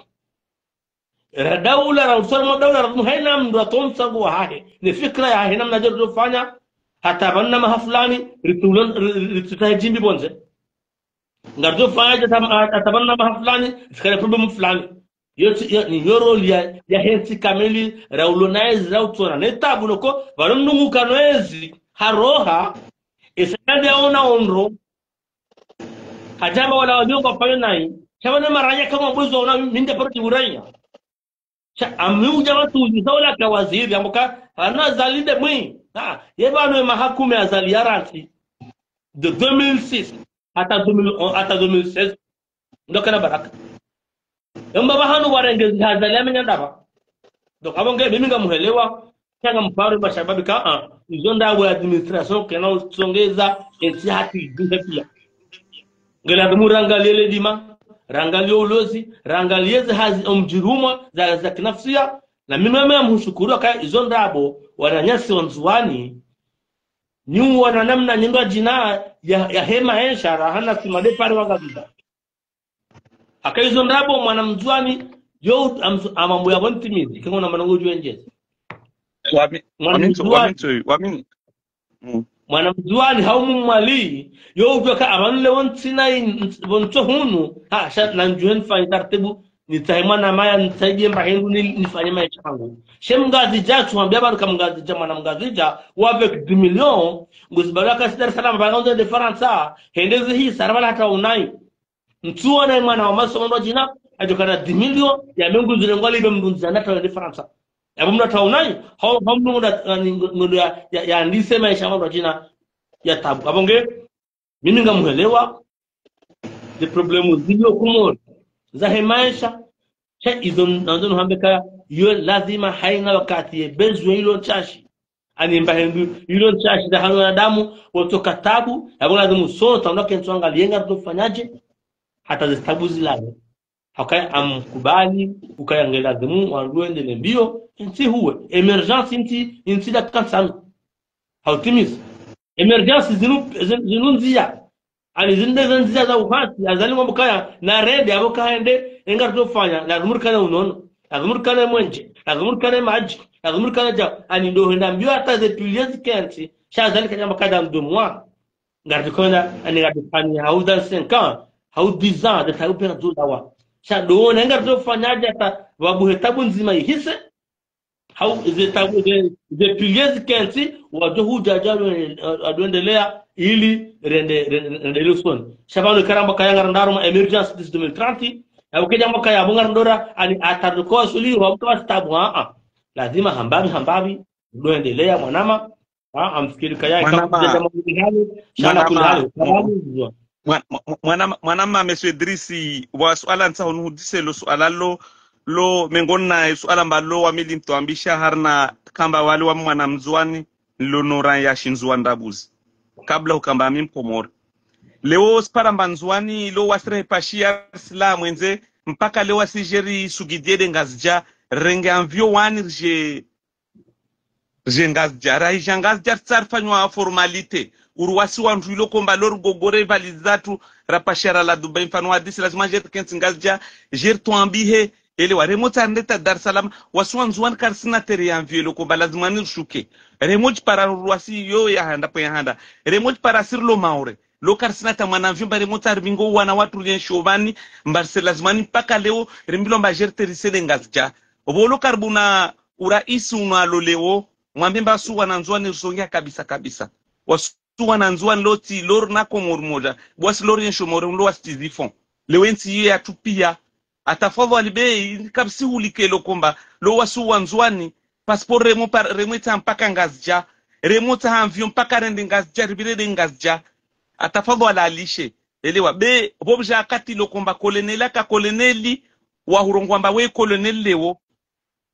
Ra daula, ra uswali mwa daula, ra haina mndru atowa msango wahahe. Ne fikira yahahe namna dje rizofanya. Hata pvanu na maha fulani, ritulon, ri-, ri-, ritsutahe djimbi pvondze. Ngarizofanya dje hata, hata pvanu na maha fulani, zikale problemu fulani. Yo tsi, yo, ni yo rôle ya, ya hentsi kamili, ra ulo na ezi, ra utsona. Ne tabu loko, pvalo mndru nguka no ezi, haroha, esa yande yaona ondro, hadjamba wala wanyongo wafanye nayi, sha pvanu maranya kama mbuzi waona, mi nde paro ti uranya. Sha, ami udja watuzi, sa ula ka waziri, amboka, ana Azali nde mwi. Ha, ye pvanu ye maha kume Azali ya rantsi. De deux mille six, hata deux mille onze, hata deux mille seize. Ndo kana baraka. Yamba pvahanu warenge zi Azali ya menya ndapva. Donc, abo nge, mimi ngamuhelewa, sha ngamparo mashababi ka, ah, izo ndrabo ya administration, kena usongeza, entsi hati, duhe pia. Ngelazimu rangaliye le dima, rangaliye ulozi, rangaliye ze hazi omdjirumwa, za, za kinafsia, na mimi mimi mhushukuru ka izo ndrabo, wananyasi wa Ndzuwani, ni uona namna nyendo djina ya, ya hema ensha, rahana sima de pare wangabida. Haka izo ndrabo mwana Mndzuwani, yo, am-, amambo ya pvo ntimizi, kengo na manongo djuwe ndjezi. Wami, mwana wami, Mndzuwani, wami, wami. Mm. Mwana Mndzuwani, hau Mmwali, yo udjuwa ka apvanu le wontsi na in-, wontso hunu, ha, sha, na ndjuhe nifanye taratibu, nitsahe mwana maya, nitsahe djemba hengu, ni-, nifanye maesha hangu. She Mngazidja, tsuhambia pvanu ka Mngazidja, mwana Mngazidja, wa avec dix millions, nguzi pvalo ka si Dar es Salaam, pvalo nde Farantsa, hende zihisa, ra pvalo hata unayi. Ntsuona mwana wa masomo ndo djina, adjo kana dix millions, ya mengu zile ngwali be mndru ndzia na tawe nde Farantsa. Ya bo mndru tawe unayi, hau, hau mndru nda, ni, nda ya, ya, ya ndise maesha ndo djina, ya tabu. Abo nge, mimi ngamuhelewa, le problème zilio Komori, za he maesha, sha izo nandzo nuhambe ka, yo lazima haina wakati ye besoin ilo ntsashi. Ani mba hendu, ilo ntsashi za hano wanadamu, wotoka tabu, ya bo lazimu sota, ndo ke ntsu angaliye ngaritsofanyaje, hata ze tabu zilawe. Hakaya amkubali, ukaya nge lazimu, wandru wendele mbio, ntsi huwe. Émergence ntsi, ntsi da kansanu. Hautimizi. Émergence zinu, zinu, zinu ndzia. Ani zinde ze ndzia za uhasi, Azali ngwambo kaya, na rende, abo kahende, enga rizofanya, lazimu rikane unono, lazimu rikane mwenje, lazimu rikane madji, lazimu rikane dja, ani ndo henda mbio hata ze piliers zikentsi, sha Azali kadjamba kadja mdomwa. Ngarikonda, ani ngarifanya, hau dans cinq ans, hau dix ans, de tabu pera zulawa. Sha ndo wona, enga rizofanyaje hata, pvabuhe tabu ndzima ihise, hau ze tabu, ze, ze piliers zikentsi, wadjo hudja dja wadjo, wadjo endelea, ili rende, rende, rende le usoni. Sha pvanu karamba kaya ngarandaruma émergence d'ici deux mille trente, ya ukedja mwaka ya bo ngarandora, ani atardo kwa suli, wa mtu wa tabu, ah, ah. Lazima hambapvi, hambapvi, ndo endelea, mwanama, ah, amfikiri kaya, mwanama, ikakuja kama kuli hali, sha na kuli hali, mwanama, mwa-, mwa-, mwa-, mwanama, mwanama, Monsieur Idrisi, wa suala ntsaho nuhudise lo suala lo, lo mengoni na suala mbalo wa mili mtwambisha harina kamba wale wa mwana Mndzuwani, lo nora ya shindzuwa ndrabuzi. Kabla ukamba mi Mkomori. Leo sipara mba Ndzuwani, lo wasire pashia sila mwendze, mpaka leo wasi djeri sugidie de Ngazidja, renge anvio wani rije, rije Ngazidja, rahija Ngazidja ritsarifanywa formalité. Uruwasi wandru ilo komba lo rugogore valizi zatru, rapashara la Dubai, mfano wa disi, lazima djeri kentsi Ngazidja, djeri twambihe, ele waremo tsarendeta Dar es Salaam, wasi wa Ndzuwani karisina terrain ya anvio ilo komba, lazima ni rushuke. Remo djipara uruwasi yo ya handa, pwe ya handa. Remo djipara sirilo Maore. Lo karisina ta mwana avion mba remotsa ripvingo wana watru rienshi opvani, mba rise lazimani mpaka leo, rimbilwa mba jerterise le Ngazidja. Opvo lo karibu na uraisi unu alo leo, mwambe mba wasi wana Ndzuani risongeha kabisa kabisa. Wasi wana Ndzuani lotsi, lori na Komori moja, wasi lori enshi Komori, lo wasi tizifon. Leo entsi iyo yatru pia. Atafadhwali be, kabisi hulike lo komba, lo wasi wa Ndzuani, passeport remo par, remo etsaha mpaka Ngazidja, remo tsaha avion mpaka rende Ngazidja, ripvire de Ngazidja. Atafadhwali alishe. Elewa, be, pvo pvija wakati lo komba koloneli aka koloneli, wa hurongoa mba we koloneli leo.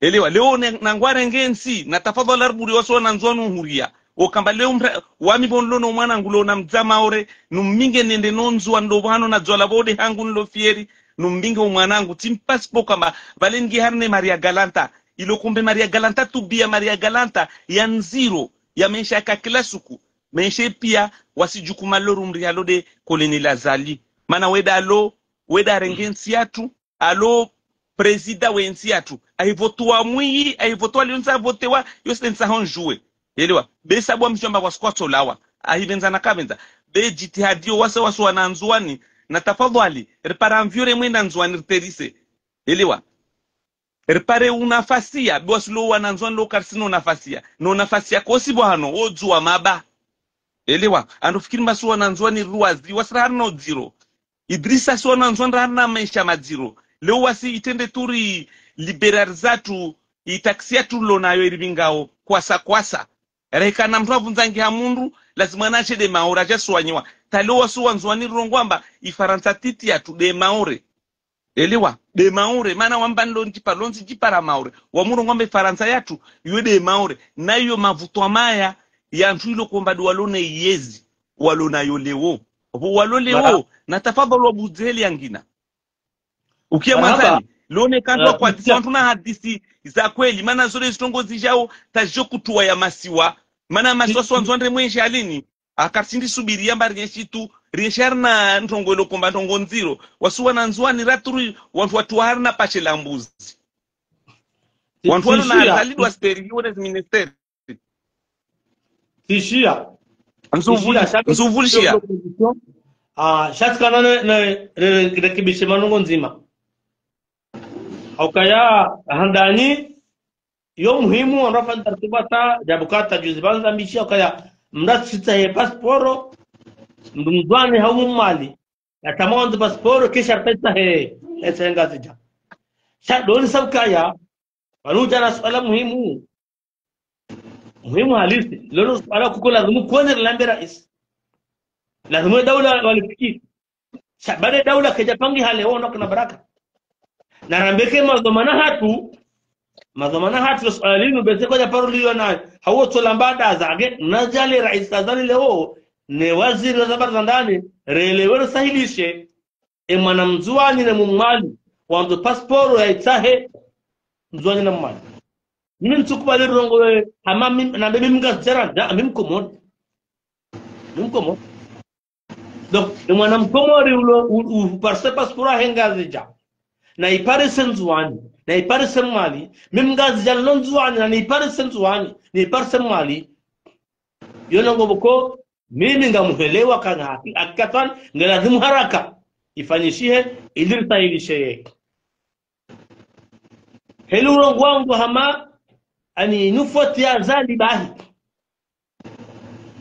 Elewa, leo ne, nangwarenge ntsi, na tafadhwali ariburi wasi wana Ndzuani uhuria. Okamba leo mra, wami pvo nilo no mwanangu lo na mdzama ore, numbinge nende no Ndzuani lo pvahano na dzwala pvo de hangu nilo fieri, numbinge o mwanangu, tsi mpasi pvo kamba, pvale nge harine Maria Galanta, ilo kombe Maria Galanta tubia Maria Galanta, ya ndziro, ya maesha yaka kila suku, maesha pia, wasi jukuma lo rumria lo de koloneli Azali. Mana weda lo, weda renge ntsi yatru, alo prezida we ntsi yatru. Ahivotowa mwiyi, ahivotowa liontsa avotewa, yose ntsa honjuwe. Elewa, be sabu wa mshamba kwa squat olawa. Ahipvendza na kapvendza. Be jitihadi yo wase wasi wana Ndzuani, na tafadhwali, ripara avion remwenda Ndzuani riterise. Elewa. Ripare unafasiya, be wasi lo wana Ndzuani lo karisina unafasiya. No unafasiya kosi pvahano, odzuwa maba. Elewa, ando fikiri mba wasi wana Ndzuani ruwazi, wasi raharina udziro. Idrisa wasi wana Ndzuani raharina maesha madziro. Leo wasi itrende tu ri liberar zatru, i taxi yatru lo nayo iripvingao, kwasa kwasa. Reka na mndru avundza nge ha mundru, lazima naje de Maore, aja swanyiwa. Ta leo wasi wa Ndzuani rirongoa mba, i Farantsa titi yatru de Maore. Elewa, de Maore, mana wamba nilo ndjipa, lo ntsi djipa ra Maore. Wamurongoa mba i Farantsa yatru, iyo de Maore. Na iyo mavuto amaya, ya ntru ilo komba de walo ne yezi, walo nayo leo. Opvo walo leo, na tafadhwali wabudze heli yangina. Ukia mwandzani, lo ne kandwa kwa disa wantru na hadisi za kweli, mana zole zitrongo zijao, tajo kutuwa ya masiwa. Mana masiwa wasi wa Ndzuani remwenshi halini, akarishindi subiri yamba rienshi tu, rienshi harina ntrongo ilo komba ntrongo ndziro. Wasi wana Ndzuani ratru ri, wantru watru wa harina pashe la mbuzi. Wantru walo na Azali de wasi peri, yo ne zi ministère. Tishia. Nzuvu-, tishia, sha-, nzuvu lishia. Ah, sha tsikana ne, ne, ne, rekebishe manongo ndzima. Haukaya handani, yo muhimu, wandru wafanya taratibu hata, jabu kata juzi pvandza mbishi, haukaya mndru atsitsahe pasporo, mndru Mndzuani hau Mmwali. Yatama wandru pasporo, kisha ripetsahe, etse Ngazidja. Sha doni saukaya, pvanu uja na suala muhimu. Muhimu halisi. Lolo suala kuko lazimu kwende rilambe raisi. Lazimu daula walifikiri. Sha baada daula kaja pangiha leo, ndo kana baraka. Na rambeke madhwamana hatru, madhwamana hatru, suala linu bese kwaja paro liyo na, hawo tolamba da zage, na jale raisi Azali leo, ne waziri wa habari za ndani, relewe risahilishe, e mwana Mndzuani ne Mmwali, wandru pasporo ya itsahe, Mndzuani na Mmwali. Mimi ntsukubali rongowe, hama mimi, nambe mimi Ngazidja ra, na mimi Mkomori. Mimi Mkomori. Donc, e mwana Mkomori ulo, u, u, parise pasporo yahe Ngazidja. Na iparise Ndzuani, na iparise Mmwali, mimi Ngazidja nilo Ndzuani, na niparise Ndzuani, niparise Mmwali. Yo ndrongo pvoko, mimi ngamuhelewa kana haki, hakikatan, nge lazimu haraka ifanyishihe, ili risahilishe ye. Heli urongoa wangu hama, ani nufoti ya Azali bahi.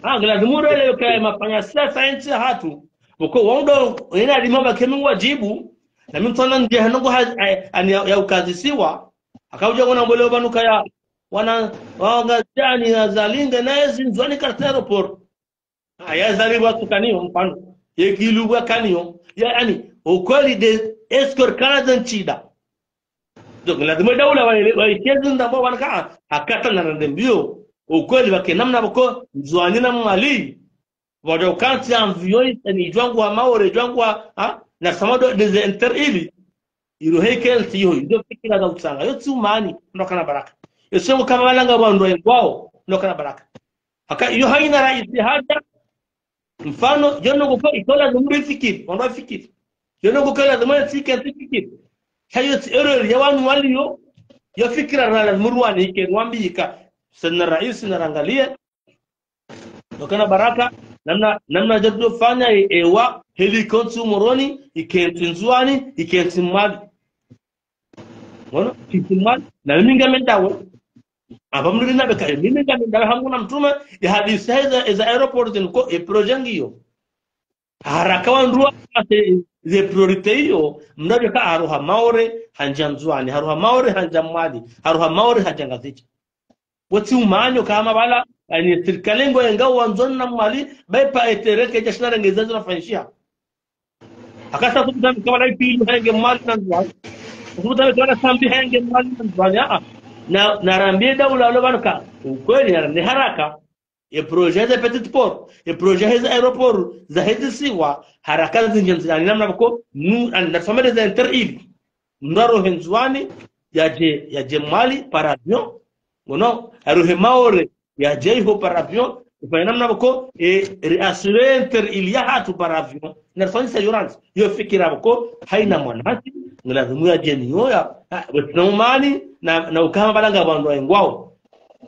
Ah, nge lazimu relewe kaya mafanya siasa entsi hatru. Pvoko wandru, yena lima ba kemi wajibu, na mimi tsona ndje hanongo ha, ha, ani ya, ya ukazisiwa. Hakauja ngona mbole pvanu kaya, wana, wanga jani ya Azali nge na ezi Ndzuani kartsi aéroport. Ah, ya Azali wa tukaniyo, mfano. Ye kilu wa kaniyo. Ya, ani, ukweli de, est-ce que kana zentsida. Donc, lazima daula wa, wa ikezi ndambo wanaka, hakata na rende mbio. Ukweli wake namna pvoko, Ndzuani na Mmwali. Pvwaja ukantsi avion, ani jwangu wa Maore, jwangu wa, ha? Na samado des inter ili. Ilo heke ntsi yo, izo fikira za utsanga. Yo tsi umani, ndo kana baraka. Yo sengo kama walanga wandru wengwao, ndo kana baraka. Haka, yo haina raisi haja, mfano, yo ndrongo ko ikola zumuri fikiri, wandru wafikiri. Yo ndrongo ko lazimu ntsi ke ntsi fikiri. Sha yo tsi erreur ya wanu waliyo, yo fikira na lazimu ruwani ike, ngwambi ika. Sena raisi na rangalie, ndo kana baraka, Namna, namna djatu djofanya e, ewa, heli ikentsi Moroni, ikentsi Ndzuani, ikentsi Mwali. Ngono, ikentsi Mwali, na mimi ngami ndawe. Amba mndru nina beka, mimi ngami ndawe hangu na mtrume, ya hadisi eza, eza aéroport niko, e projet ngiyo. Haraka wandru wa, ze, ze priorité iyo, mndru abeka haruha Maore, handja Ndzuani, haruha Maore, handja Mwali, haruha Maore, handja Ngazidja. Wotsi umanyo kama bala, yani sirikali ngo yenga wa Ndzuani na Mwali, baipa etere ke djashina renge zazo nafanyishiha. Akasa kubuta mkabala ipilu henge Mwali na Ndzuani. Kubuta mkabala sambi henge Mwali na Ndzuani. Ah, ah. Na, na rambie daula lo banuka. Ukweli ya ni haraka. E projet za petit port. E projet za aéroport. Za hezi siwa. Haraka zinje nzilani namna bako. Nu, an, na famille za inter-îles. Mndru arohe Ndzuani, yadje, yadje Mwali, par avion. Ngono, arohe Maore, yadje iho par avion. Ufanya namna bako, e, réassurer inter-îles yahatru par avion. Na rifanyisa yo randzi. Yo fikira bako, haina mwanasi, ngilazimu yadje ni yo ya, ha, wetsina umani, na, na ukama bala nga wandru wa ingwao.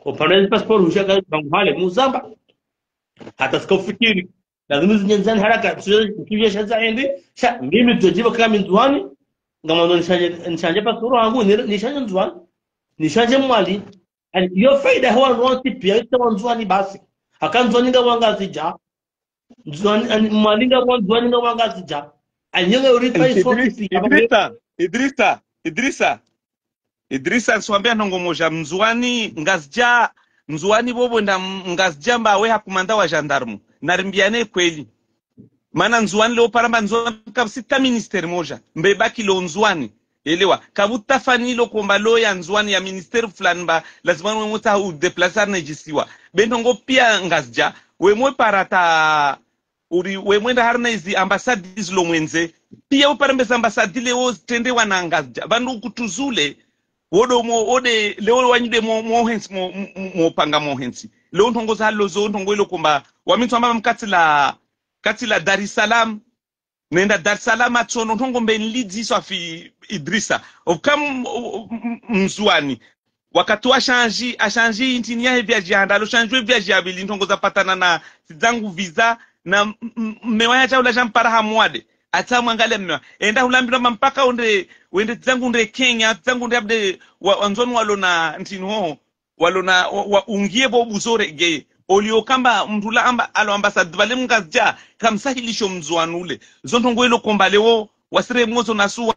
Upande zi passeport, husha ka bangu hale, muzamba. Hata sika ufikiri. Lazimu zinje nzilani haraka, suje, suje sha zaende, sha, mimi djodjiba kama Ndzuani, ngamando nishanje, nishanje passeport hangu, ni, nishanje Ndzuani, nishanje Mwali. Ani, yo faida ho wandru wontsi pia, ita wa Ndzuani basi. Haka Ndzuani nga wa Ngazidja. Ndzuani, ani, Mwali nga wa, Ndzuani nga wa Ngazidja. Ani, yo nga uri pa Idris-, iso Idrisa, Idrisa, Idrisa. Idrisa, nisuwambia ndrongo moja, Ndzuani, Ngazidja, Ndzuani bobo nda m-, Ngazidja mba we hakumanda wa gendarme. Narimbiane kweli. Mana Ndzuani leo paramba Ndzuani kabisa ta ministère moja. Mbe baki lo Ndzuani. Elewa. Kabutafani lo komba lo ya Ndzuani ya ministère fulani mba lazima we mota u déplacer na djisiwa. Be ndrongo pia Ngazidja. We mwe parata uri we mwenda harina izi ambassade zilo mwendze. Pia we paramba zi ambassade leo zitrende wana Ngazidja. Pvandru kutuzule. Wodo mo, wode, leo wanyu de mo, mo hentsi, mo, mo, mo panga mo hentsi. Leo ndrongo za lo zo, ndrongo ilo komba. Wa mi ntsamba mkatsi la, katsi la Dar es Salaam. Nenda Dar es Salaam atsono ndrongo mbe nilidzi swafi Idrisa. Okam, o, o, m-, m-, Ndzuani. Wakati wa shanji, ashanji intini yahe viaji handa, lo shanji we viaji ya pvili, ndrongo za patana na, tsi zangu visa, na m-, m-, mmewa ya chaula shampara hamwade. Ata mwangale mmewa. Enda hulambirwa mampaka onde, wende tsi zangu nde Kenya, tsi zangu nde abde, wa, wa Ndzuani walo na ntini hoho. Walo na, wa, wa ungie bo buzore geye. Olio kamba mndru la amba, alo ambassade pvale Mngazidja, kamsahilisho Mndzuani ule. Zo ndrongo ilo komba leo, wasire mwozo na suwa,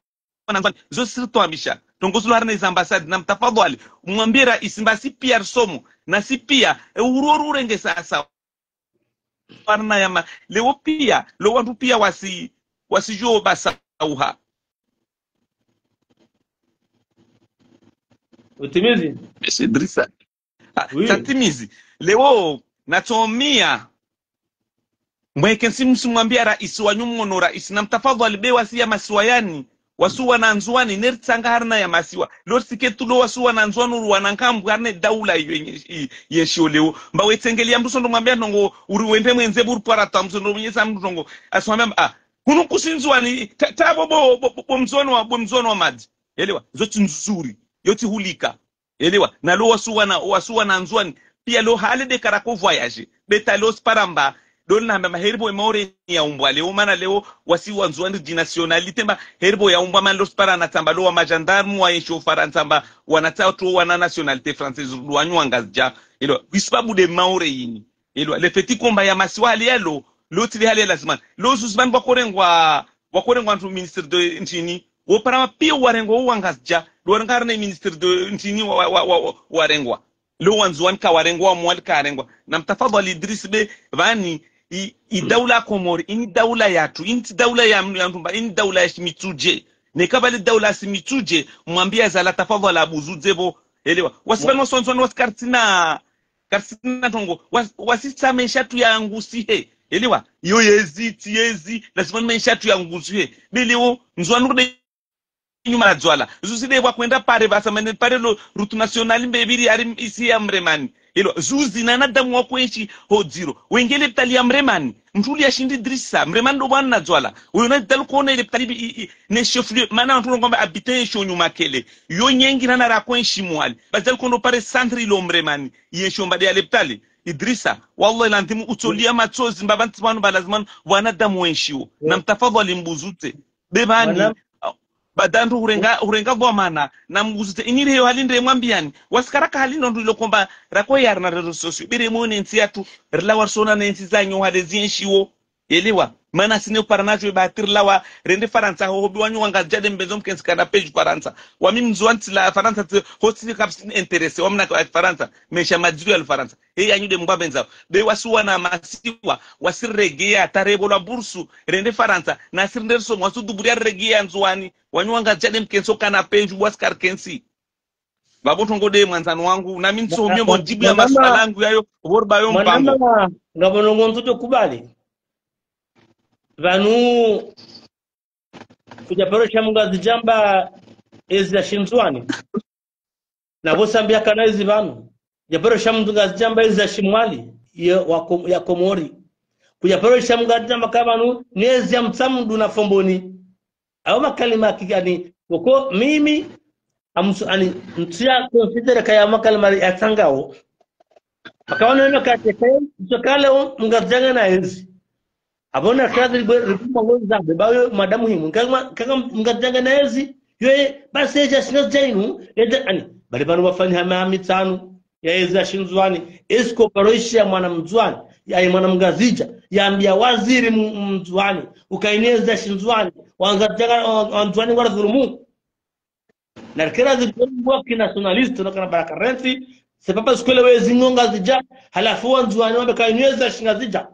na Ndzuani. Zo siri twambisha. Ndrongo zilo harina izi ambassade, na mtafadhwali. Mwambie raisi mba si pia risomo, na si pia, e uroro urenge sasa. Harina yama, leo pia, lo wandru pia wasi, wasi jo basa uha. Utimizi. Monsieur Idrisa. Ah, oui. Tatimizi. Leo, natomia. Mweke nsi msimwambia raisi wanyu mwono raisi. Na mtafadhwali be wasi ya masiwa yani. Wasi wana Ndzuani. Neritsanga harina ya masiwa. Lo risike tulo wasi wana Ndzuani uri wana nkambu harina daula iyo yenye, i-, yenshi oleo. Mba wetsengelia mndru sondo mwambia ndrongo uri wende mwendze buri pwarata msondo mwenyesa mndru ndrongo. Aswambia, ah, hunu kusi Ndzuani. Ta, ta bo, bo, bo, bo, bo Mndzuani wa, bo Mndzuani wa madzi. Elewa. Zo tsi nzuri. Yo tsi hulika. Elewa, na lo wasi wana, wasi wana Ndzuani. Pia lo hale de karako voyage. Beta lo siparamba. Dol na hamba heri bo e Maore ya umbwa leo, mana leo wasi wa Ndzuani di nationalité mba heri bo ya umbwa mana lo sipara na tsamba lo wa magendarme wa enshi Ufarantsa mba wana tsa tu wana nationalité française lo wanyu wa Ngazidja. Elewa, wisibabu de Maore yini. Elewa, le fait komba ya masiwa hali ya lo, lo tsi li hali ya lazima. Lo zuzi pvanu wakorengwa, wakorengwa ntru ministre de ntini. Wo parama pia warengwa wo wa Ngazidja. Lo warengwa harina ministre de ntini wa, wa, wa, wa, wa, warengwa. Lo wa Ndzuani kawarengwa, wa Mwali kawarengwa. Na mtafadhwali Idris be, pvani, i, i daula Komori, ini daula yatru, ini tsi daula ya mndru ya ntumba, ini daula ya shimitsudje. Neka pvali daula ya shimitsudje, mwambia zala tafadhwali abuzu dzebo. Elewa. Wasi pvanu wasi wa Ndzuani wasi karitsina Karisina ndrongo, was-, wasisa maesha yatru yangusihe. Elewa, yo yezi, tsi yezi, lazima maesha yatru yangusihe. Be leo, Ndzuani rude nyuma la dzwala. Zuzi de wakwenda pare, basa mane pare lo, route nationale mbe pviri hari isi ya Mremani. Elewa, zuzi na wanadamu wakwenshi ho dziro. Wenge lepitali ya Mremani. Mndru uli ya shindi Idrisa, Mremani ndo bwana na dzwala. Uyo na dzalo kona lepitali i, i, ne chef-lieu, mana wandru ngombe habitant yesho nyuma kele. Yo nyengi na na rakwenshi Mwali. Ba dzalo kondo pare centre ilo Mremani. Yesho mbade ya lepitali. Idrisa, wallahi ladhimu utsolia matsozi mbaba ntsi pvanu ba lazima wanadamu wenshiwo. Na mtafadhwali mbuzutse. Be pvani, badandu hurenga, hurenga dhwamana, na mbuzutse. Inyiri heyo hali nde mwambiyani. Wasi karaka hali ndo ndru ilo komba rako yari na réseaux sociaux. Bire mwone ntsi yatru, rilawa risona ne ntsi zanyu hale zienshiwo. Elewa, mana sine uparana djo iba hatiri lawa, rende Farantsa, ho hobi wanyu wangazidja de mbendzo mkentsi kana peju Farantsa. Wami mndzuwani tsila Farantsa tsi, ho tsi kapsi intéressé, wami na ka Farantsa, mesha madziro ya Farantsa. He yanyu de mngwa bendzao. Be wasi wana masiwa, wasi regeya, tarebolwa bursu, rende Farantsa, nasi rende risomo, wasi duburia regeya Ndzuwani, wanyu wangazidja de mkentsi kana peju, wasi karikentsi. Babo tongo de mwandzani wangu, nami ntsohomio mwanama, mbo djibu ya mwanama, maswala yangu yayo, borba yo mpango. Mwanama, ngapvo ndrongoo ntsudjo kubali. Pvanu, kudja paro sha mngazidja amba ezi ya Shindzuwani. Na pvo sambiya kana ezi pvanu. Kudja paro sha mngazidja amba ezi ya Shimwali, ya, wa Kom-, ya Komori. Kudja paro sha mngazidja amba ka pvanu, ni ezi ya Mtsamdu na Fomboni. Ayo makalima kikani, koko mimi, amsu-, ani, mtsuya considérer kaya makalima ya tsangao. Akawana neno kate kaya, mtsokale o, mngazidja ngena ezi. Apvo na kazi ribwe, ribwe mwango zabe, bayo mada muhimu. Kama, kama mngazidja ngena ezi, yoye, basi eja sina zainu, eja, ani, bali pvanu wafanya hama mitsanu. Ya ezi ya Shindzuwani, est-ce que paro ishiya mwana Mndzuwani, ya mwana Mngazidja, yambiya waziri M-, Mndzuwani, uka ini ezi ya Shindzuwani, wangazidja, wa-, Wandzuwani ngwara dhulumu. Na rikera zikoni ngwa ki nationaliste, na kana baraka rentsi, c'est pas parce que le wezi ngo Ngazidja, halafu Wandzuwani wambe ka ini ezi ya Shingazidja.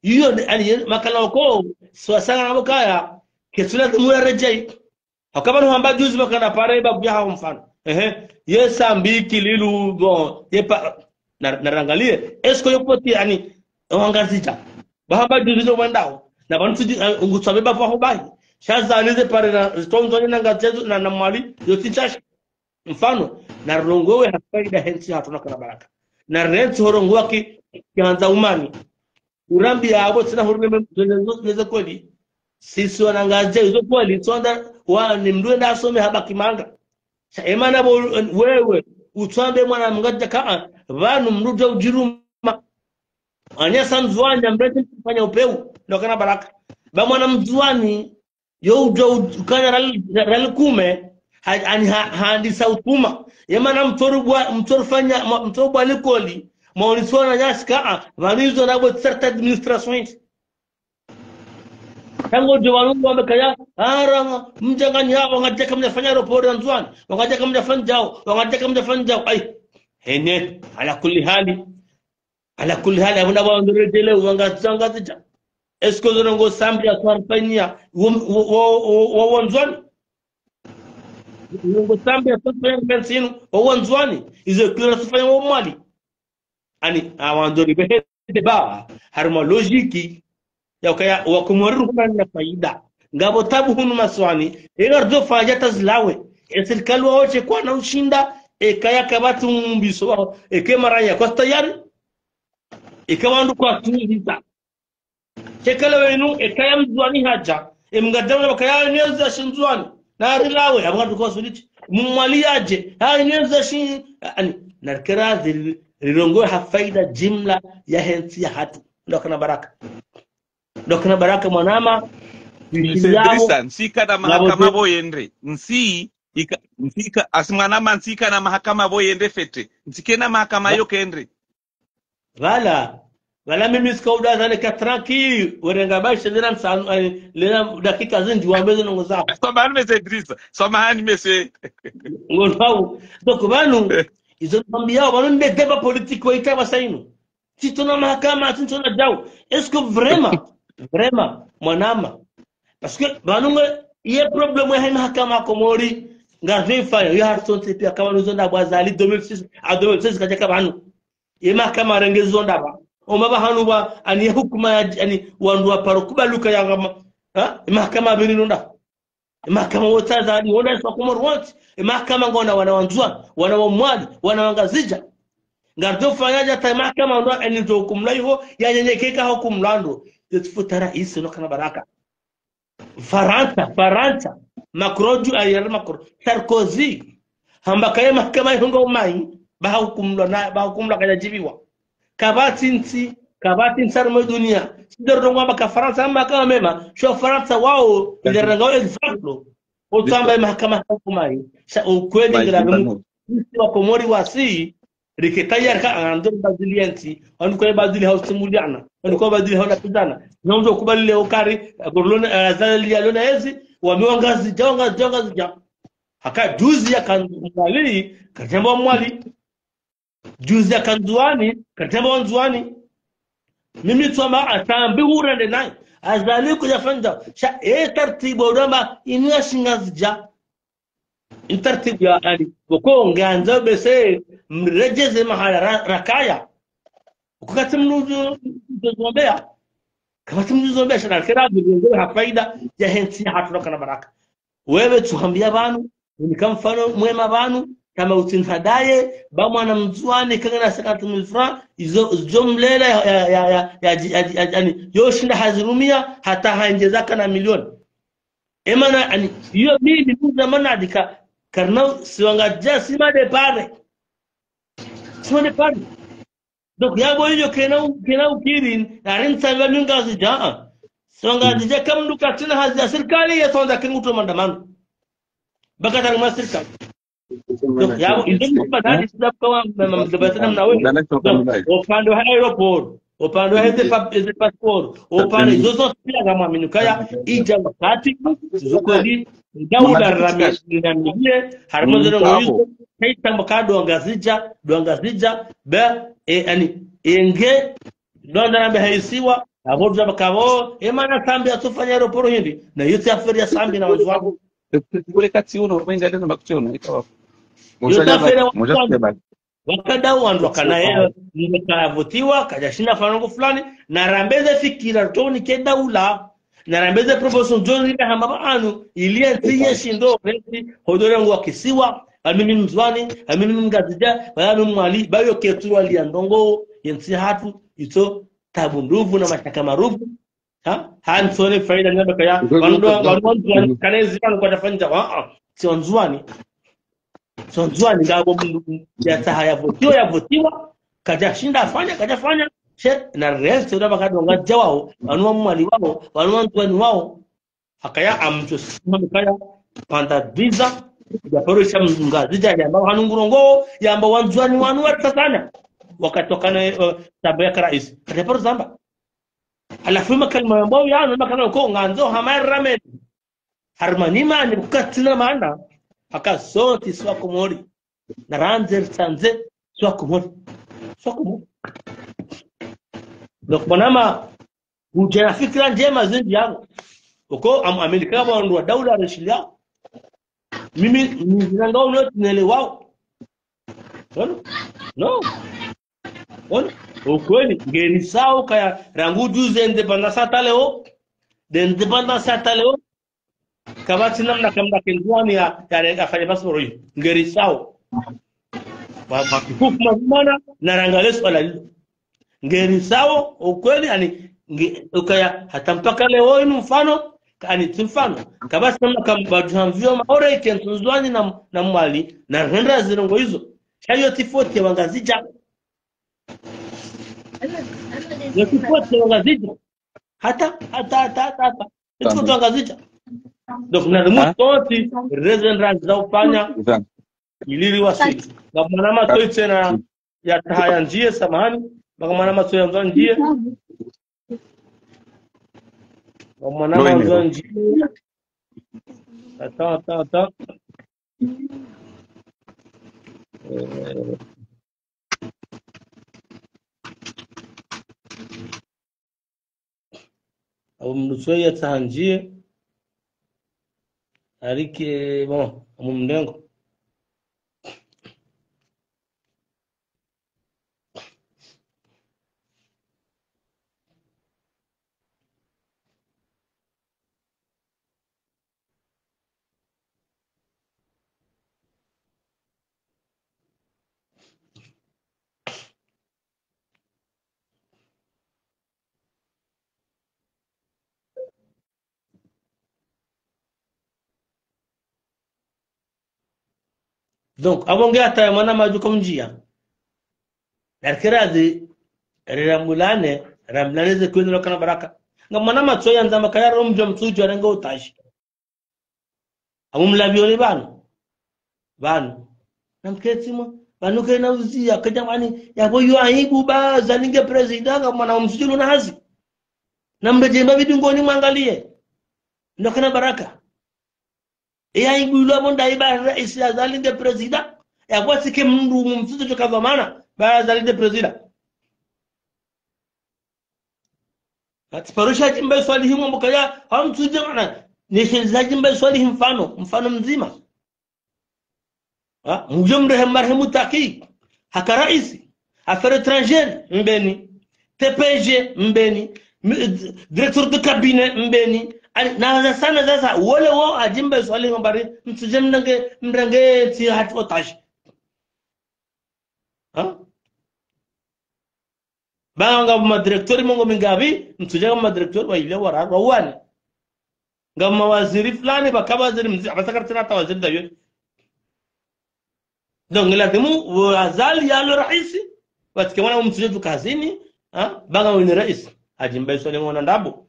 Iyo, ni, ani, ye, makala oko, swasanga na mukaya, ketsula dhumura rejai. Haka pvanu hamba juzi makana pare ba kuya hao mfano. Ehe. Ye Sambi Kililu, bon, ye pa, na, na rangalie. Est-ce que yo poti ani, Wangazidja? Ba hamba juzi zo wendao. Na pvanu tsidi, eh, ngutsabe ba pvaho bahi. Sha zani ze pare na, zitonzo na Ngazidja na, na Mwali, yo tsinchashi. Mfano, na rongowe ha faida hentsi hatru na kana baraka. Na rentsi horongowa ki, kihandza umani. Urambiya apvo tsina hurumwe neze, neze kweli. Sisi wana Ngazidja izo kweli, tsonda wa ni mndru enda asome habaki manga. Sha emana pvo wewe, utswambe mwana Mngazidja kaa, pvanu mndru dja udjiruma. Anyasa Ndzuwani, amrete mfanya upeu, ndo kana baraka. Ba mwana Mndzuwani, yo udjo u-, ukana rali, rali kume, ha, ani ha, handisa utuma. Ye mana mtsoru bwa, mtsoru fanya, ma-, mtsoru bwa likoli, maoniswa na nyasi kaa, pvanu izo na bwe certaines administrations. Tango djo wanu wambe kaya, ara, mdjanganya, wangadjaka mdjafanya aéroport ya Ndzuwani, wangadjaka mdjafanya djao, wangadjaka mdjafanya djao. Ai, hene, ala kulli hali. Ala kulli hali, apvo na wandru redjele, wanga-, Wangazidja. Est-ce que zo ndrongoo Sambi ya tswarifanya, wo, wo, wo, wo, wo Wandzuwani? Ndrongoo Sambi ya tswarifanya mbensinu, wo Wandzuwani? Izo kila tsufanya wo Mwali. Ani, awandru ribehe de ba, harumwa logique, ya ukaya, wa Komori ruhuna na faida. Ngapvo tabu hunu masiwani, ela rdo fanya tazilawe. E sirikali wa wote kwana ushinda, e kaya kapvatsi mbiso wao, e ke maranya kwa tayari, e ka wandru kwatsu visa. Shekele wenu, e kaya Mndzuwani hadja, e Mngazidja amba kaya ini ezi ya Shindzuwani, na rilawe, apvo ngatu kwa suliti. Mmwali yadje, ha ini ezi ya Shi-, ani, na rikera ziri, rirongowe ha faida jimla ya hentsi ya hatru. Ndo kana baraka. Ndo kana baraka mwanama. Mise Idrisa, ntsi kana mahakama pvo yendre. Ntsi, ika, ntsi ka, asi mwanama ntsi kana mahakama pvo yendre fete. Ntsi kena mahakama yo kendre. Pvala. Pvala mimi tsika uda zane ka tranquille. Werenga baishe lena msanu, eh, lena dakika zindji wambe ze ndrongoo zao. Samahani, Monsieur Idrisa. Samahani, Monsieur. Ngono hau. Donc, pvanu, izo nambiyao, pvanu nde débat politique wa itaba sainu. Tsitsona mahakama, tsitsona djau. Est-ce que vraiment, vraiment, mwanama? Parce que, pvanu nge, ye problème ya mahakama Komori, ngazifanya, yo harisonte pia kama nuzo nda bwa zali deux mille six, à deux mille seize kadjaka pvanu. Ye mahakama renge zo nda ba. Oma ba hanu ba, ani hukuma ya, ani wandru wa paro kubaluka ya ngama. Ha? Ye mahakama bini nonda. Ye mahakama wotsa zali, wonda iswa Komori wontsi. Ye mahakama ngona wana wa Ndzuwani, wana wa Mwali, wana wa Ngazidja. Ngardo fanya dja ta ye mahakama ndo eni ndo hukumulwa iho, ya nyenyekeka hukumulwa ndo. Yo tsifuta raisi no kana baraka. Farantsa, Farantsa. Macron dju ayere Macron. Sarkozy. Hamba kaye mahakama ihunga umayi, ba hukumulwa na, ba hukumulwa kadja djibiwa. kapvatsi ntsi, kapvatsi ntsi harumwa dunia. Sisi ndo rongoa amba ka Farantsa, amba ka mema, sha Farantsa wao, ile rangao exemple. Otsamba mahakama hukumai. Sha ukweli ngira mimi, sisi wa Komori wasi, rike tayari ka ando badili ya ntsi, ando kwa badili hau simuliana, ando kwa badili hau napizana. Na ndo kubali leo kari, agorlona, eh, Azali ya lona ezi, wami wa Ngazidja, wa Ngazidja, wa Ngazidja. Haka juzi yaka Mwali, katemba wa Mwali. Juzi yaka Ndzuani, katemba wa Ndzuani. Mimi tsamba atsambe hurende nayi. Azali kudja fanya. Sha, e tartibu wa uramba, inu ya Shingazidja. I tartibu ya Ali. Boko ngandzo bese, mredjeze mahala ra-, rakaya. Uko kapvatsi mdru udjo-, udjo zombea. Kapvatsi mdru udjo zombea, sha na kera mdru ha faida, ya he ntsi hatru kana baraka. Wewe tsuhambia pvanu, unika mfano mwema pvanu, kama utsinhadaye, ba mwana Mndzuani kangena cinquante mille francs, izo, izo mlela ya, ya, ya, ya, ya, ya, ya, yani, yo shinda hazirumia, hata haendjeza kana milioni. Emana, yani, iyo mimi, mimi zamana ndika, karna, si wa Ngazidja, si ma départ. Si ma départ. Donc, yabo iyo kena u-, kena ukiri, ari ntsambe mi Ngazidja. Si wa Ngazidja, kamdru katsina hazi ya sirikali, ya tsondza kiri nguto maandamano. Baka tari mwa sirikali. Donc, yabo, izo mba nadi, sida kwa ma-, ma-, mdebate na mnawe. Donc, upande wa aéroport, upande wa eze pa-, eze passeport, upande zozo pia kama minuka ya, idja wakati, zukoli, daula rami-, ramilie, harumwa zero ngo izo, kaitamba ka ndo Ngazidja, ndo Ngazidja, be, e, yani, enge, ndo anda nambe haisiwa, abo djaba kabo, e mana tsambe atsufanya aéroport hindri, na yote affaire ya Sambi na wandru wangu. Kule kati uno, mwenga leno bakti uno, ikawa. Yote affaire ya wandru wangu. Wakada wandru wakana yeye, mndru kavotiwa, kadja shinda fanya ngo fulani, na rambe ze fikira toni ke daula, na rambe ze proposition zoni ile hamba pvanu, ili ye ntsi ye shindo, resi, hodore ngo wakisiwa, ami mi Mndzuani, ami mi Mngazidja, ba ami Mwali, ba yo keturu ali ya ndrongo, ye ntsi hatru, itso tabu ndruvu na mashaka maruvu, ha? Ha, ntsone faida nyamba kaya, wanu ndo, wanu wa Ndzuani, kana ezi wanu kwa tafanya, ah, ah, si wa Ndzuani. Si wa Ndzuani, ngapvo mndru, ya tsaha ya votiwa, ya votiwa, kadja shinda afanya, kadja fanya, she, na reste, ndo baka ndo Ngazidja wao, wanu wa Mwali wao, wanu wa Ndzuani wao. Hakaya amtso sima mkaya, panda visa, ya paro sha Mngazidja, yamba hanu ngurongo, yamba wa Ndzuani wanu wa tsasanya. Wakati wakana, eh, tsambe ya ka raisi. Kadja paro zamba. Halafu makalima yambao yanu, makalima ko ngandzo hama ya rameni. Harumwa ni mani, katsina mana, haka sontsi si wa Komori. Na randze ritsandze, si wa Komori. Si wa Komori. Donc, mwanama, udjana fikira ndjema zindji yako. Uko, am-, Amerika wandru wa daula reshiliya. Mimi, niziranga uno tinele wao. Ono? No. Ono? Ukweli, ngeni sawa kaya rangu juzi indépendance hata leo. De indépendance hata leo. Kapvatsi namna kamdru ke Ndzuani ya, ya, ya fanya passeport iyo. Ngeri sawa. Wa, wa, hukumu mana, na rangale swala lilo. Ngeri sawa, ukweli, yani, nge-, ukaya, hata mpaka leo inu mfano, ka-, yani, tsi mfano. Kapvatsi namna kamdru hamvio Maore, ke ntsu Ndzuani na, na Mwali, na renda zirongo izo. Sha iyo tsi foti ya Wangazidja. Iyo tsi foti ya Wangazidja. Hata, hata, hata, hata, hata. Itsi foti ya Wangazidja. Donc, na rimu sontsi, reze ndranzi za ufanya, ili riwasili. Ngapvo mwanama tsoi tsena ya tsaha ya ndjie, samahani. Ngapvo mwanama tsoi ya ndjie. Ngapvo mwanama ndjie. Attends, attends, attends. Eh. Au mndru tsoi ya tsaha ndjie. Arike, bon, amu mrengo. Donc, apvo nge hata ya mwanama djuka mndjia. Narikerazi, Ere ramlane, ramlane ze kweli lokana baraka. Ngamwona matso ya ndzama kaya ro mdjo mtsudjo arenge otage. Amu mlavioni pvanu. Pvanu. Namketsi mwa. Pvanu kena uziya, kedja mwani, yapvo yo aibu ba Azali nge président, ngamwona omtsudjo luna hazi. Namredjemba vidungoni mwangaliye. Lokana baraka. Eya igwilo apvo ndayi ba raisi Azali nde président. Yapvo atsike mndru mumtsudjo djo kavamana, ba Azali nde président. Ati paro sha Djimba Swalihi mwambo kaya, hamtsudje mana. Neshe za Djimba Swalihi mfano, mfano mdzima. Ha? Mdjo mrehemu marehemu Taki. Haka raisi. Affaires étrangères, mbeni. T P G, mbeni. Mi-, directeur de cabinet, mbeni. Ani, na za sana za sa, wole wo, a Djimba Swalihi mbari, mtsudje mrenge, mrenge ntsi hatru otage. Ha? Ba ngapvo madirecteur mengo mingapvi, mtsudje ngapvo madirecteur wayili wararu, wawane. Ngapvo mawaziri fulani, pvaka waziri mdzi, apvasa karitsina hata waziri dayoni. Donc, lazimu, wo Azali yalo raisi, watsike mwana mtsudje dju kazini, ha? Ba ngawini raisi. A Djimba Swalihi mwana ndrabo.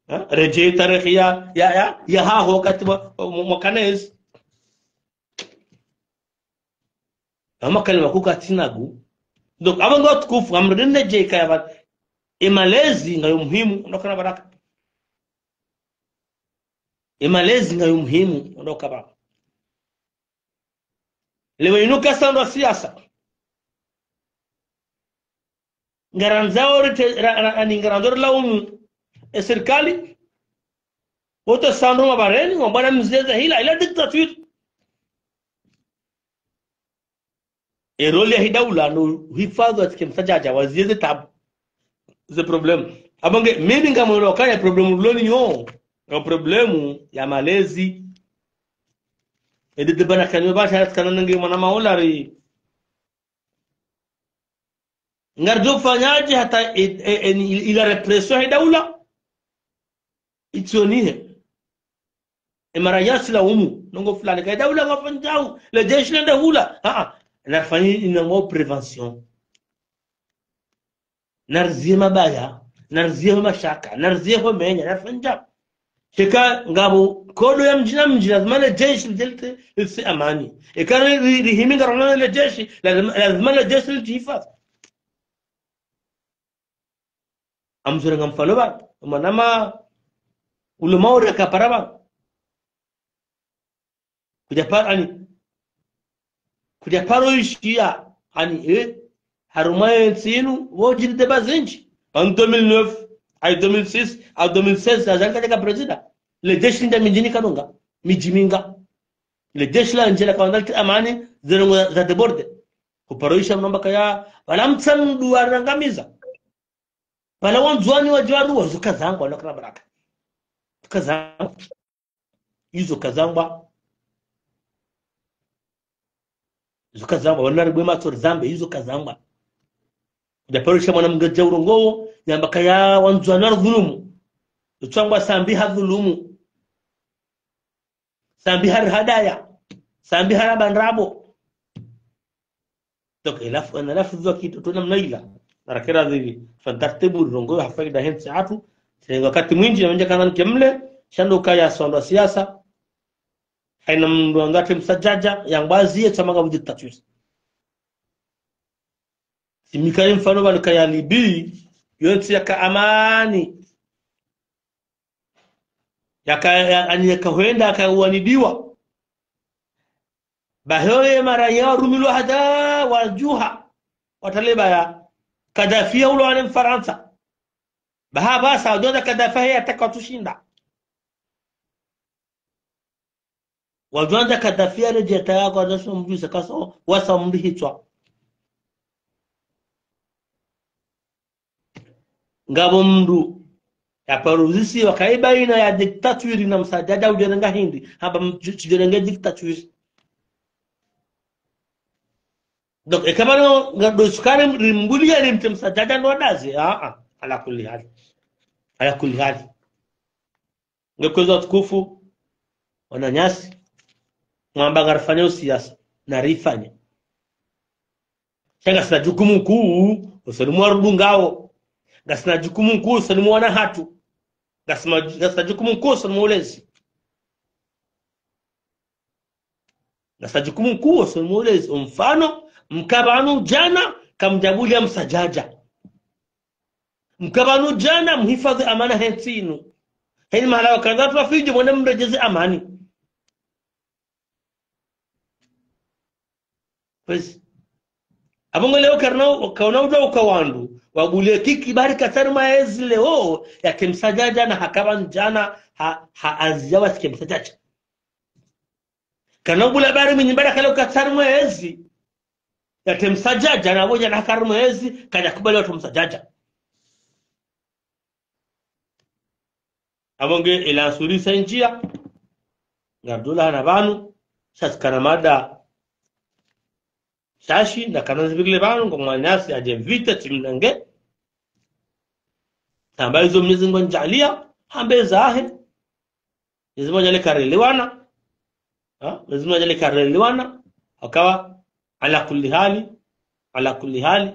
Ha? Redjei tarehi ya, ya, ya, ya haho wakati wa, wa, wa, wa kanezi. Ama kalima kuka tsinagu. Donc, apvo ngo watukufu, amrende dje kaya pvanu. Emalezi ngayo muhimu, ondokana baraka. Emalezi ngayo muhimu, ondoka ba. Lewo inu kasa ndo siasa. Ngarandzao rite, ra, ra, ani ngarandzao rilaumu e sirikali. Wote sandro mabareni, wambwana mziye ze hila, ila dictature. E rôle ya hidaula no hifadhwi atsike msadjadja, waziye ze tabu. Ze problème. Apvo nge, mimi ngamwona kaya problème loni yo. Nga problème ya malezi. Ede debana kanyo basha kana nge mwana maola ri. Ngardjo fanyaje hata e, e, e, ila répression ya daula itsionihe. E mara yasi laumu, nongo fulani, ka daula ngafanyao, le jeshi lende hula. Ha, ha. Nafanyi inango prévention. Nariziye mabaya, nariziye ho mashaka, nariziye ho menya, narifanyao. Sheka ngapvo kodo ya mdji na mdji, lazima le jeshi lidje lite, litsi amani. Eka ri, ri, rihimi ngarona le jeshi, lazima, lazima le jeshi litihifadhwi. Amzore nga mfano ba, mwanama ulo maore kapara ba. Kudja paro, ani, kudja paro ishiya, ani, eh, harumwa ye ntsi inu, wo djiri deba zindji. En deux mille neuf, ay deux mille six, ay deux mille seize, Azali kadjaka président. Le jeshi ndja midjini kanunga, midji minga. Le jeshi la ndjela kawandza lite amani, ze ndrongoo za débordé. Kuparo isha mnomba kaya, wala mtsa mndru warangamiza. Pvala Wandzuwani wadjuwa ruwa, izo kazangwa, wala kana baraka. Kazangwa. Izo kazangwa. Izo kazangwa, wana ribwe matso rizambe, izo kazangwa. Kudja paro isha mwana mngadja urongowo, yamba kaya Wandzuwani wadhulumu. Utsangwa Sambi hadhulumu. Sambi hari hadaya. Sambi hari abandrabo. Donc, elafu, ena lafu zwa kito, tuna mna ila. Narakera zivi. Fantarteburi, rongoyo ha faida he ntsi hatru. Tsenga wakati mwindji, na mwenje kana nkemle. Sha ndo kaya sondo siasa. Hayina mndru wandza te msadjadja, yangwaziye, tsamanga bu dictature. Tsimikani mfano pvanu kaya Libye, yo ntsi yaka amani. Yaka, ya, ani yaka hwenda, yaka wanidiwa. Bahoye mara ya rumilwa hata wadjuha. Wataleba ya Kadhafi ya ulo wane Mfarantsa. Baha basa, wadjuwa Kadhafi ya taka watsushinda. Wadjuwa Kadhafi ya redjeta ya kwa zaso mdjusa kaso, wasa mdihitswa. Ngapvo mndru, ya paro uzisi, wakayi bayina ya dictature na msadjadja udjerenga hindri, hamba mdju-, tudjerenge dictature. Donc, eka pvanu, ngado sukari rimbuliya rimtse msadjadja ndo wadazi, ah, ah, ala kulli hali. Ala kulli hali. Nge kwezi watukufu, wananyasi, mwamba ngarifanya usiasa, narifanye. Sha ngasina jukumu kuu, Usoni mwa rudungao. Ngasina jukumu nkuu usoni mwa wana hatru. Ngasima-, ngasina jukumu nkuu usoni mwa ulezi. Ngasina jukumu nkuu usoni mwa ulezi. Omfano, mka pvanu djana, kamdjabulia msadjadja. Mka pvanu djana, mhifadhwi amana he ntsi inu. Heni mahala wakandza watru wafidjo, mwende mredjeze amani. Kwezi. Apvo ngo leo karina, kauna udjuwa uka wandru wabulie kiki bari katari mwa ezi leo, yake msadjadja na haka pvanu djana, ha, ha anzia wasike msadjadja. Kana ubula bari mwinyi bari kale uka katari mwa ezi, yake msadjadja na pvo djana hakari mwa ezi, kadja kubali watru msadjadja. Apvo nge ila nsurisa ndjia, ngarudjo lawana pvanu, sha tsikana mada shashi, ndakana nzivirile pvanu, ngo mwananyasi adje mvite tsimnange. Hamba izo Mwenyezi Mungu andjalia, hambe zahe. Mwenyezi Mungu andjalie karelewana. Ha? Mwenyezi Mungu andjalie karelewana. Hakawa, ala kulli hali, ala kulli hali.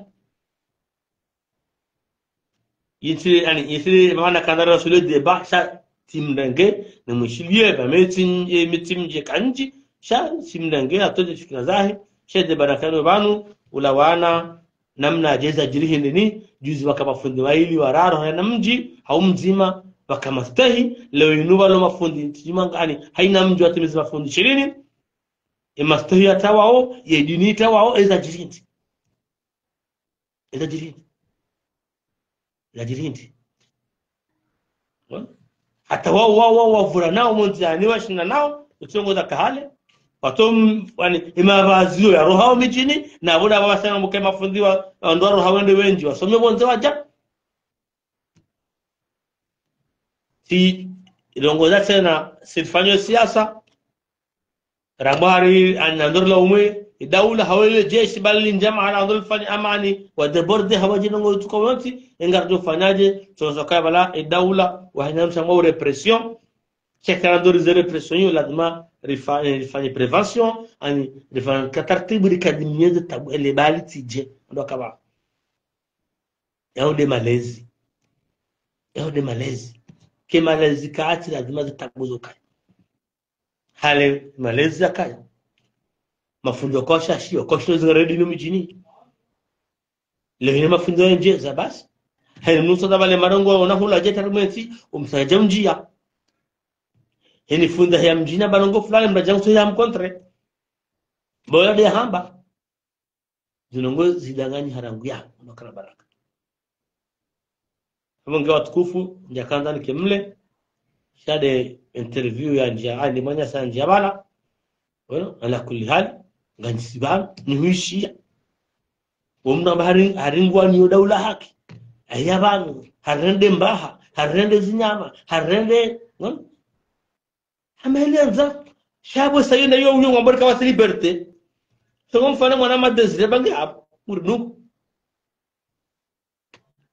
Yintsi, yaani, yintsi, maana kandara sule débat, sha tsimnange, ne mwishilie, ba metsi, eh, metsi mdje kandji, sha tsimnange, atowe fikira zahe, sha débat na kano pvanu, ulawana, namna djeza djiri hindri ni, juzi waka mafundi wayili wararu hayina mdji, hau mdzima, waka mastehi, leo inu walo mafundi, tsi manga yaani, hayina mdji watimizi mafundi shirini, ye mastehi yatawao, ye dini itawao, eza djiri hindri. Eza djiri hindri. Eza djiri hindri. Wa? Hata wao, wao, wao, wavura nao, mondzi yaani washinda nao, utsongo za kahale. Watso m-, yaani, ye mavazi yo yarohao midjini, na pvo nda pvo wasema mbuke mafundi wa, wa ndo waroha wende wendji, wasome pvondze wadja. Tsi, ilongoza tsena, tsi rifanyo siasa, ramba hari, yaani, nandori la umwe, idaula hawele jeshi bali ndjama hala nandori fanya amani, wa débordé hawa djinongo tuko wontsi, enga rudjo fanyaje, tsonso kaya pvala, idaula, wahina mshango wa répression, sheka nandori ze répression yo, lazima rifa-, rifanye prévention, yaani, rifanye ka tartibu rikadimieze tabu ele bali tsidje, ndo kaba. Yao nde malezi. Yao nde malezi. Ke malezi kaatsi lazima ze tabu zo kaya. Hale malezi ya kaya. Mafundi wakosha shiyo, kosha zingaredi no midjini. Leo hine mafundi wendjeza basi. Hene nusa za pvale marongo wa unahula djeta rumwetsi, omsadjadja mdjia. Hene fundi ya mdjini ba ndrongo fulani mradja nguso ya mkontre. Boya de hamba. Zinongo zidanganyi harangu ya, makana baraka. Apvo nge watukufu, ndjakandza nike mle, sha nde interview ya ndjia, ah, ndi mwananyasi ndjia pvala. Wena, ala kulli hali, ngandjisi pvanu, nihuishia. Omndru amba hari-, haringwa niyo daula haki. Aya pvanu, harende mbaha, harende zinyama, harende, no? Hama heleandza, sha pvo sayo nda yo uyo ngwambo rika wasi liberté. Songo mfano mwana ma Désiré bange hapvo, muri nuku.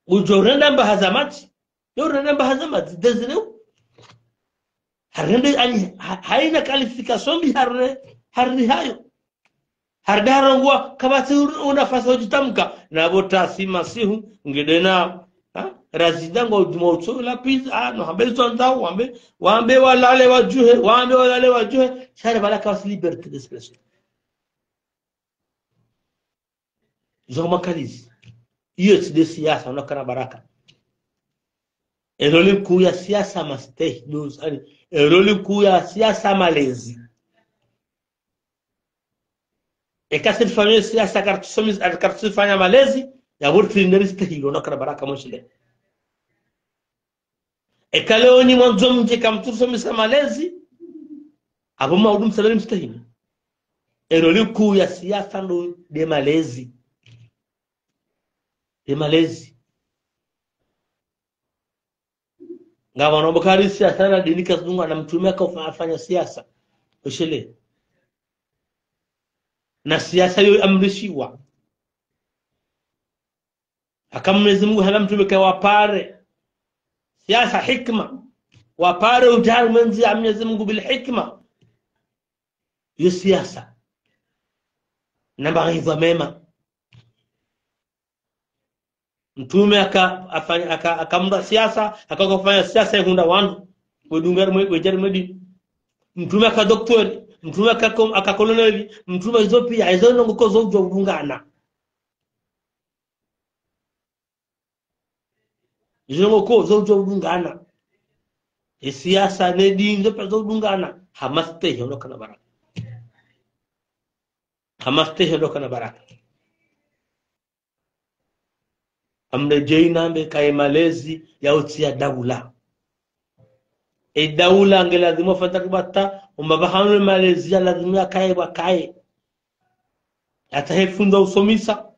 Udjo renda mbaha za madji. Yo renda mbaha za madji, Désiré. Harende, yaani, ha-, hayina qualification mbi harre-, harre hayo. Harende harongwa, kapvatsi ur-, unafasi udjitamka. Na pvo tasi masihu, ngedena, ha? Razida ngo udjuma utso la pizza, ah, no, hambe zo ndzao, wambe, wambe walale wadjuhe, wambe walale wadjuhe. Sha pvala kawasi liberté d'expression. Zo makalizi. Iyo tsi nde siasa, unakana baraka. Eroli nkuu ya siasa mastehi, dus, yaani, eroli nkuu ya siasa malezi. Eka tsi rifanyo siasa kartsusomi-, kartsufanya malezi, yapvo ritsi nde ristehilo, unakana baraka moshile. Eka leo nyi mwandzo mdje kamtsusomesa malezi, apvo maudu msabele mstahini. Eroli nkuu ya siasa ndo nde malezi. Nde malezi. Ngapvanu mbo kari siasa na dini kazidungana, mtrume haka ufa-, hafanya siasa. Oshele. Na siasa yo amrishiwa. Haka Mwenyezi Mungu hana mtrume ka wapare siasa hikima. Wapare udjari mwenzi ya Mwenyezi Mungu bil hikima. Yo siasa. Na mawaidha mema. Mtrume aka, afanya, aka, aka mndru wa siasa, aka kofanya siasa ihundra wandru. Wedunga mwe, wedjari mwe dini. Mtrume aka doktori, mtrume aka kom-, aka koloneli, mtrume izo piya, izo ndrongoo ko zo udjo udungana. Izo ndrongoo ko zo udjo udungana. E siasa ne dini zo piya zo udungana. Ha mastehi ndo kana baraka. Ha mastehi ndo kana baraka. Amredjeyi nambe kaye malezi ya utsi ya daula. E daula nge lazimu afanye kibata, umba pvahanu malezi ya lazimu yakaye pvwakaye. Yatsahe fundi wa usomesa.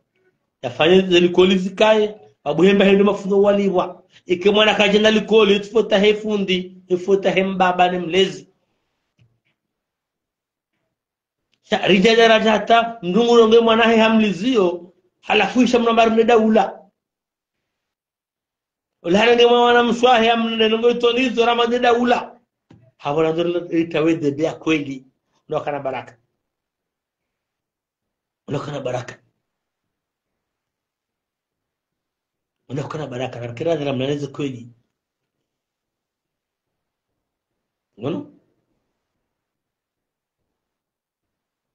Yafanye ze likoli zikaye. Pvabuhemba hende mafundi walipvwa. Ike mwana kadjenda likoli, itsi foti yahe fundi, ifoti yahe mbaba ne mlezi. Sha, ridja daraja hata, mndru ngu rongoe mwana hahe hamliziyo, halafu isha mnamba harumwa le daula. Ola harenge mwana mshe wahe hamnene ndrongoo itsonizo harumwa le daula. Hapvo na ndro itawe debe ya kweli. Ndo kana baraka. Ndo kana baraka. Ndo kana baraka. Na kira ndra mnaneze kweli. Ngono?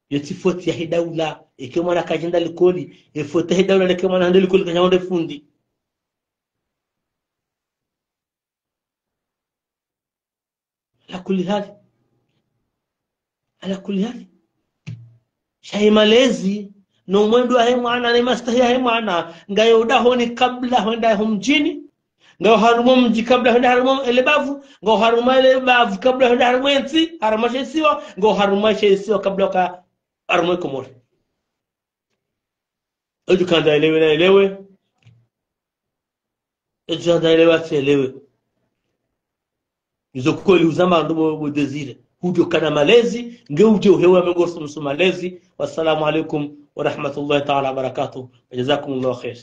Yo tsi foti yahe daula, eke mwana kadjenda likoli, e foti yahe daula, leke mwana hende likoli, kadjahundre fundi. Ala kulli hali. Ala kulli hali. Sha ye malezi, no mwendo wahe mwana, ne mastehi yahe mwana, ngayo dahoni kabla hwenda ho mdjini, ngayo harumwa mdji kabla hwenda harumwa ele bavu, ngayo harumwa ele bavu kabla hwenda harumwa entsi, harumwa she isiwa, ngayo harumwa she isiwa kabla ka harumwa Komori. Edjo kandza elewe na elewe. Edjo kandza elewe atsi elewe. Izo kweli uzamba ndo bo, bo Désiré. Udjo kana malezi, nge udje uhewa mengo sumsu malezi. Wassalamu alaikum wa rahmatullahi ta'ala wa barakatuh. Wa jazakumullahu khair.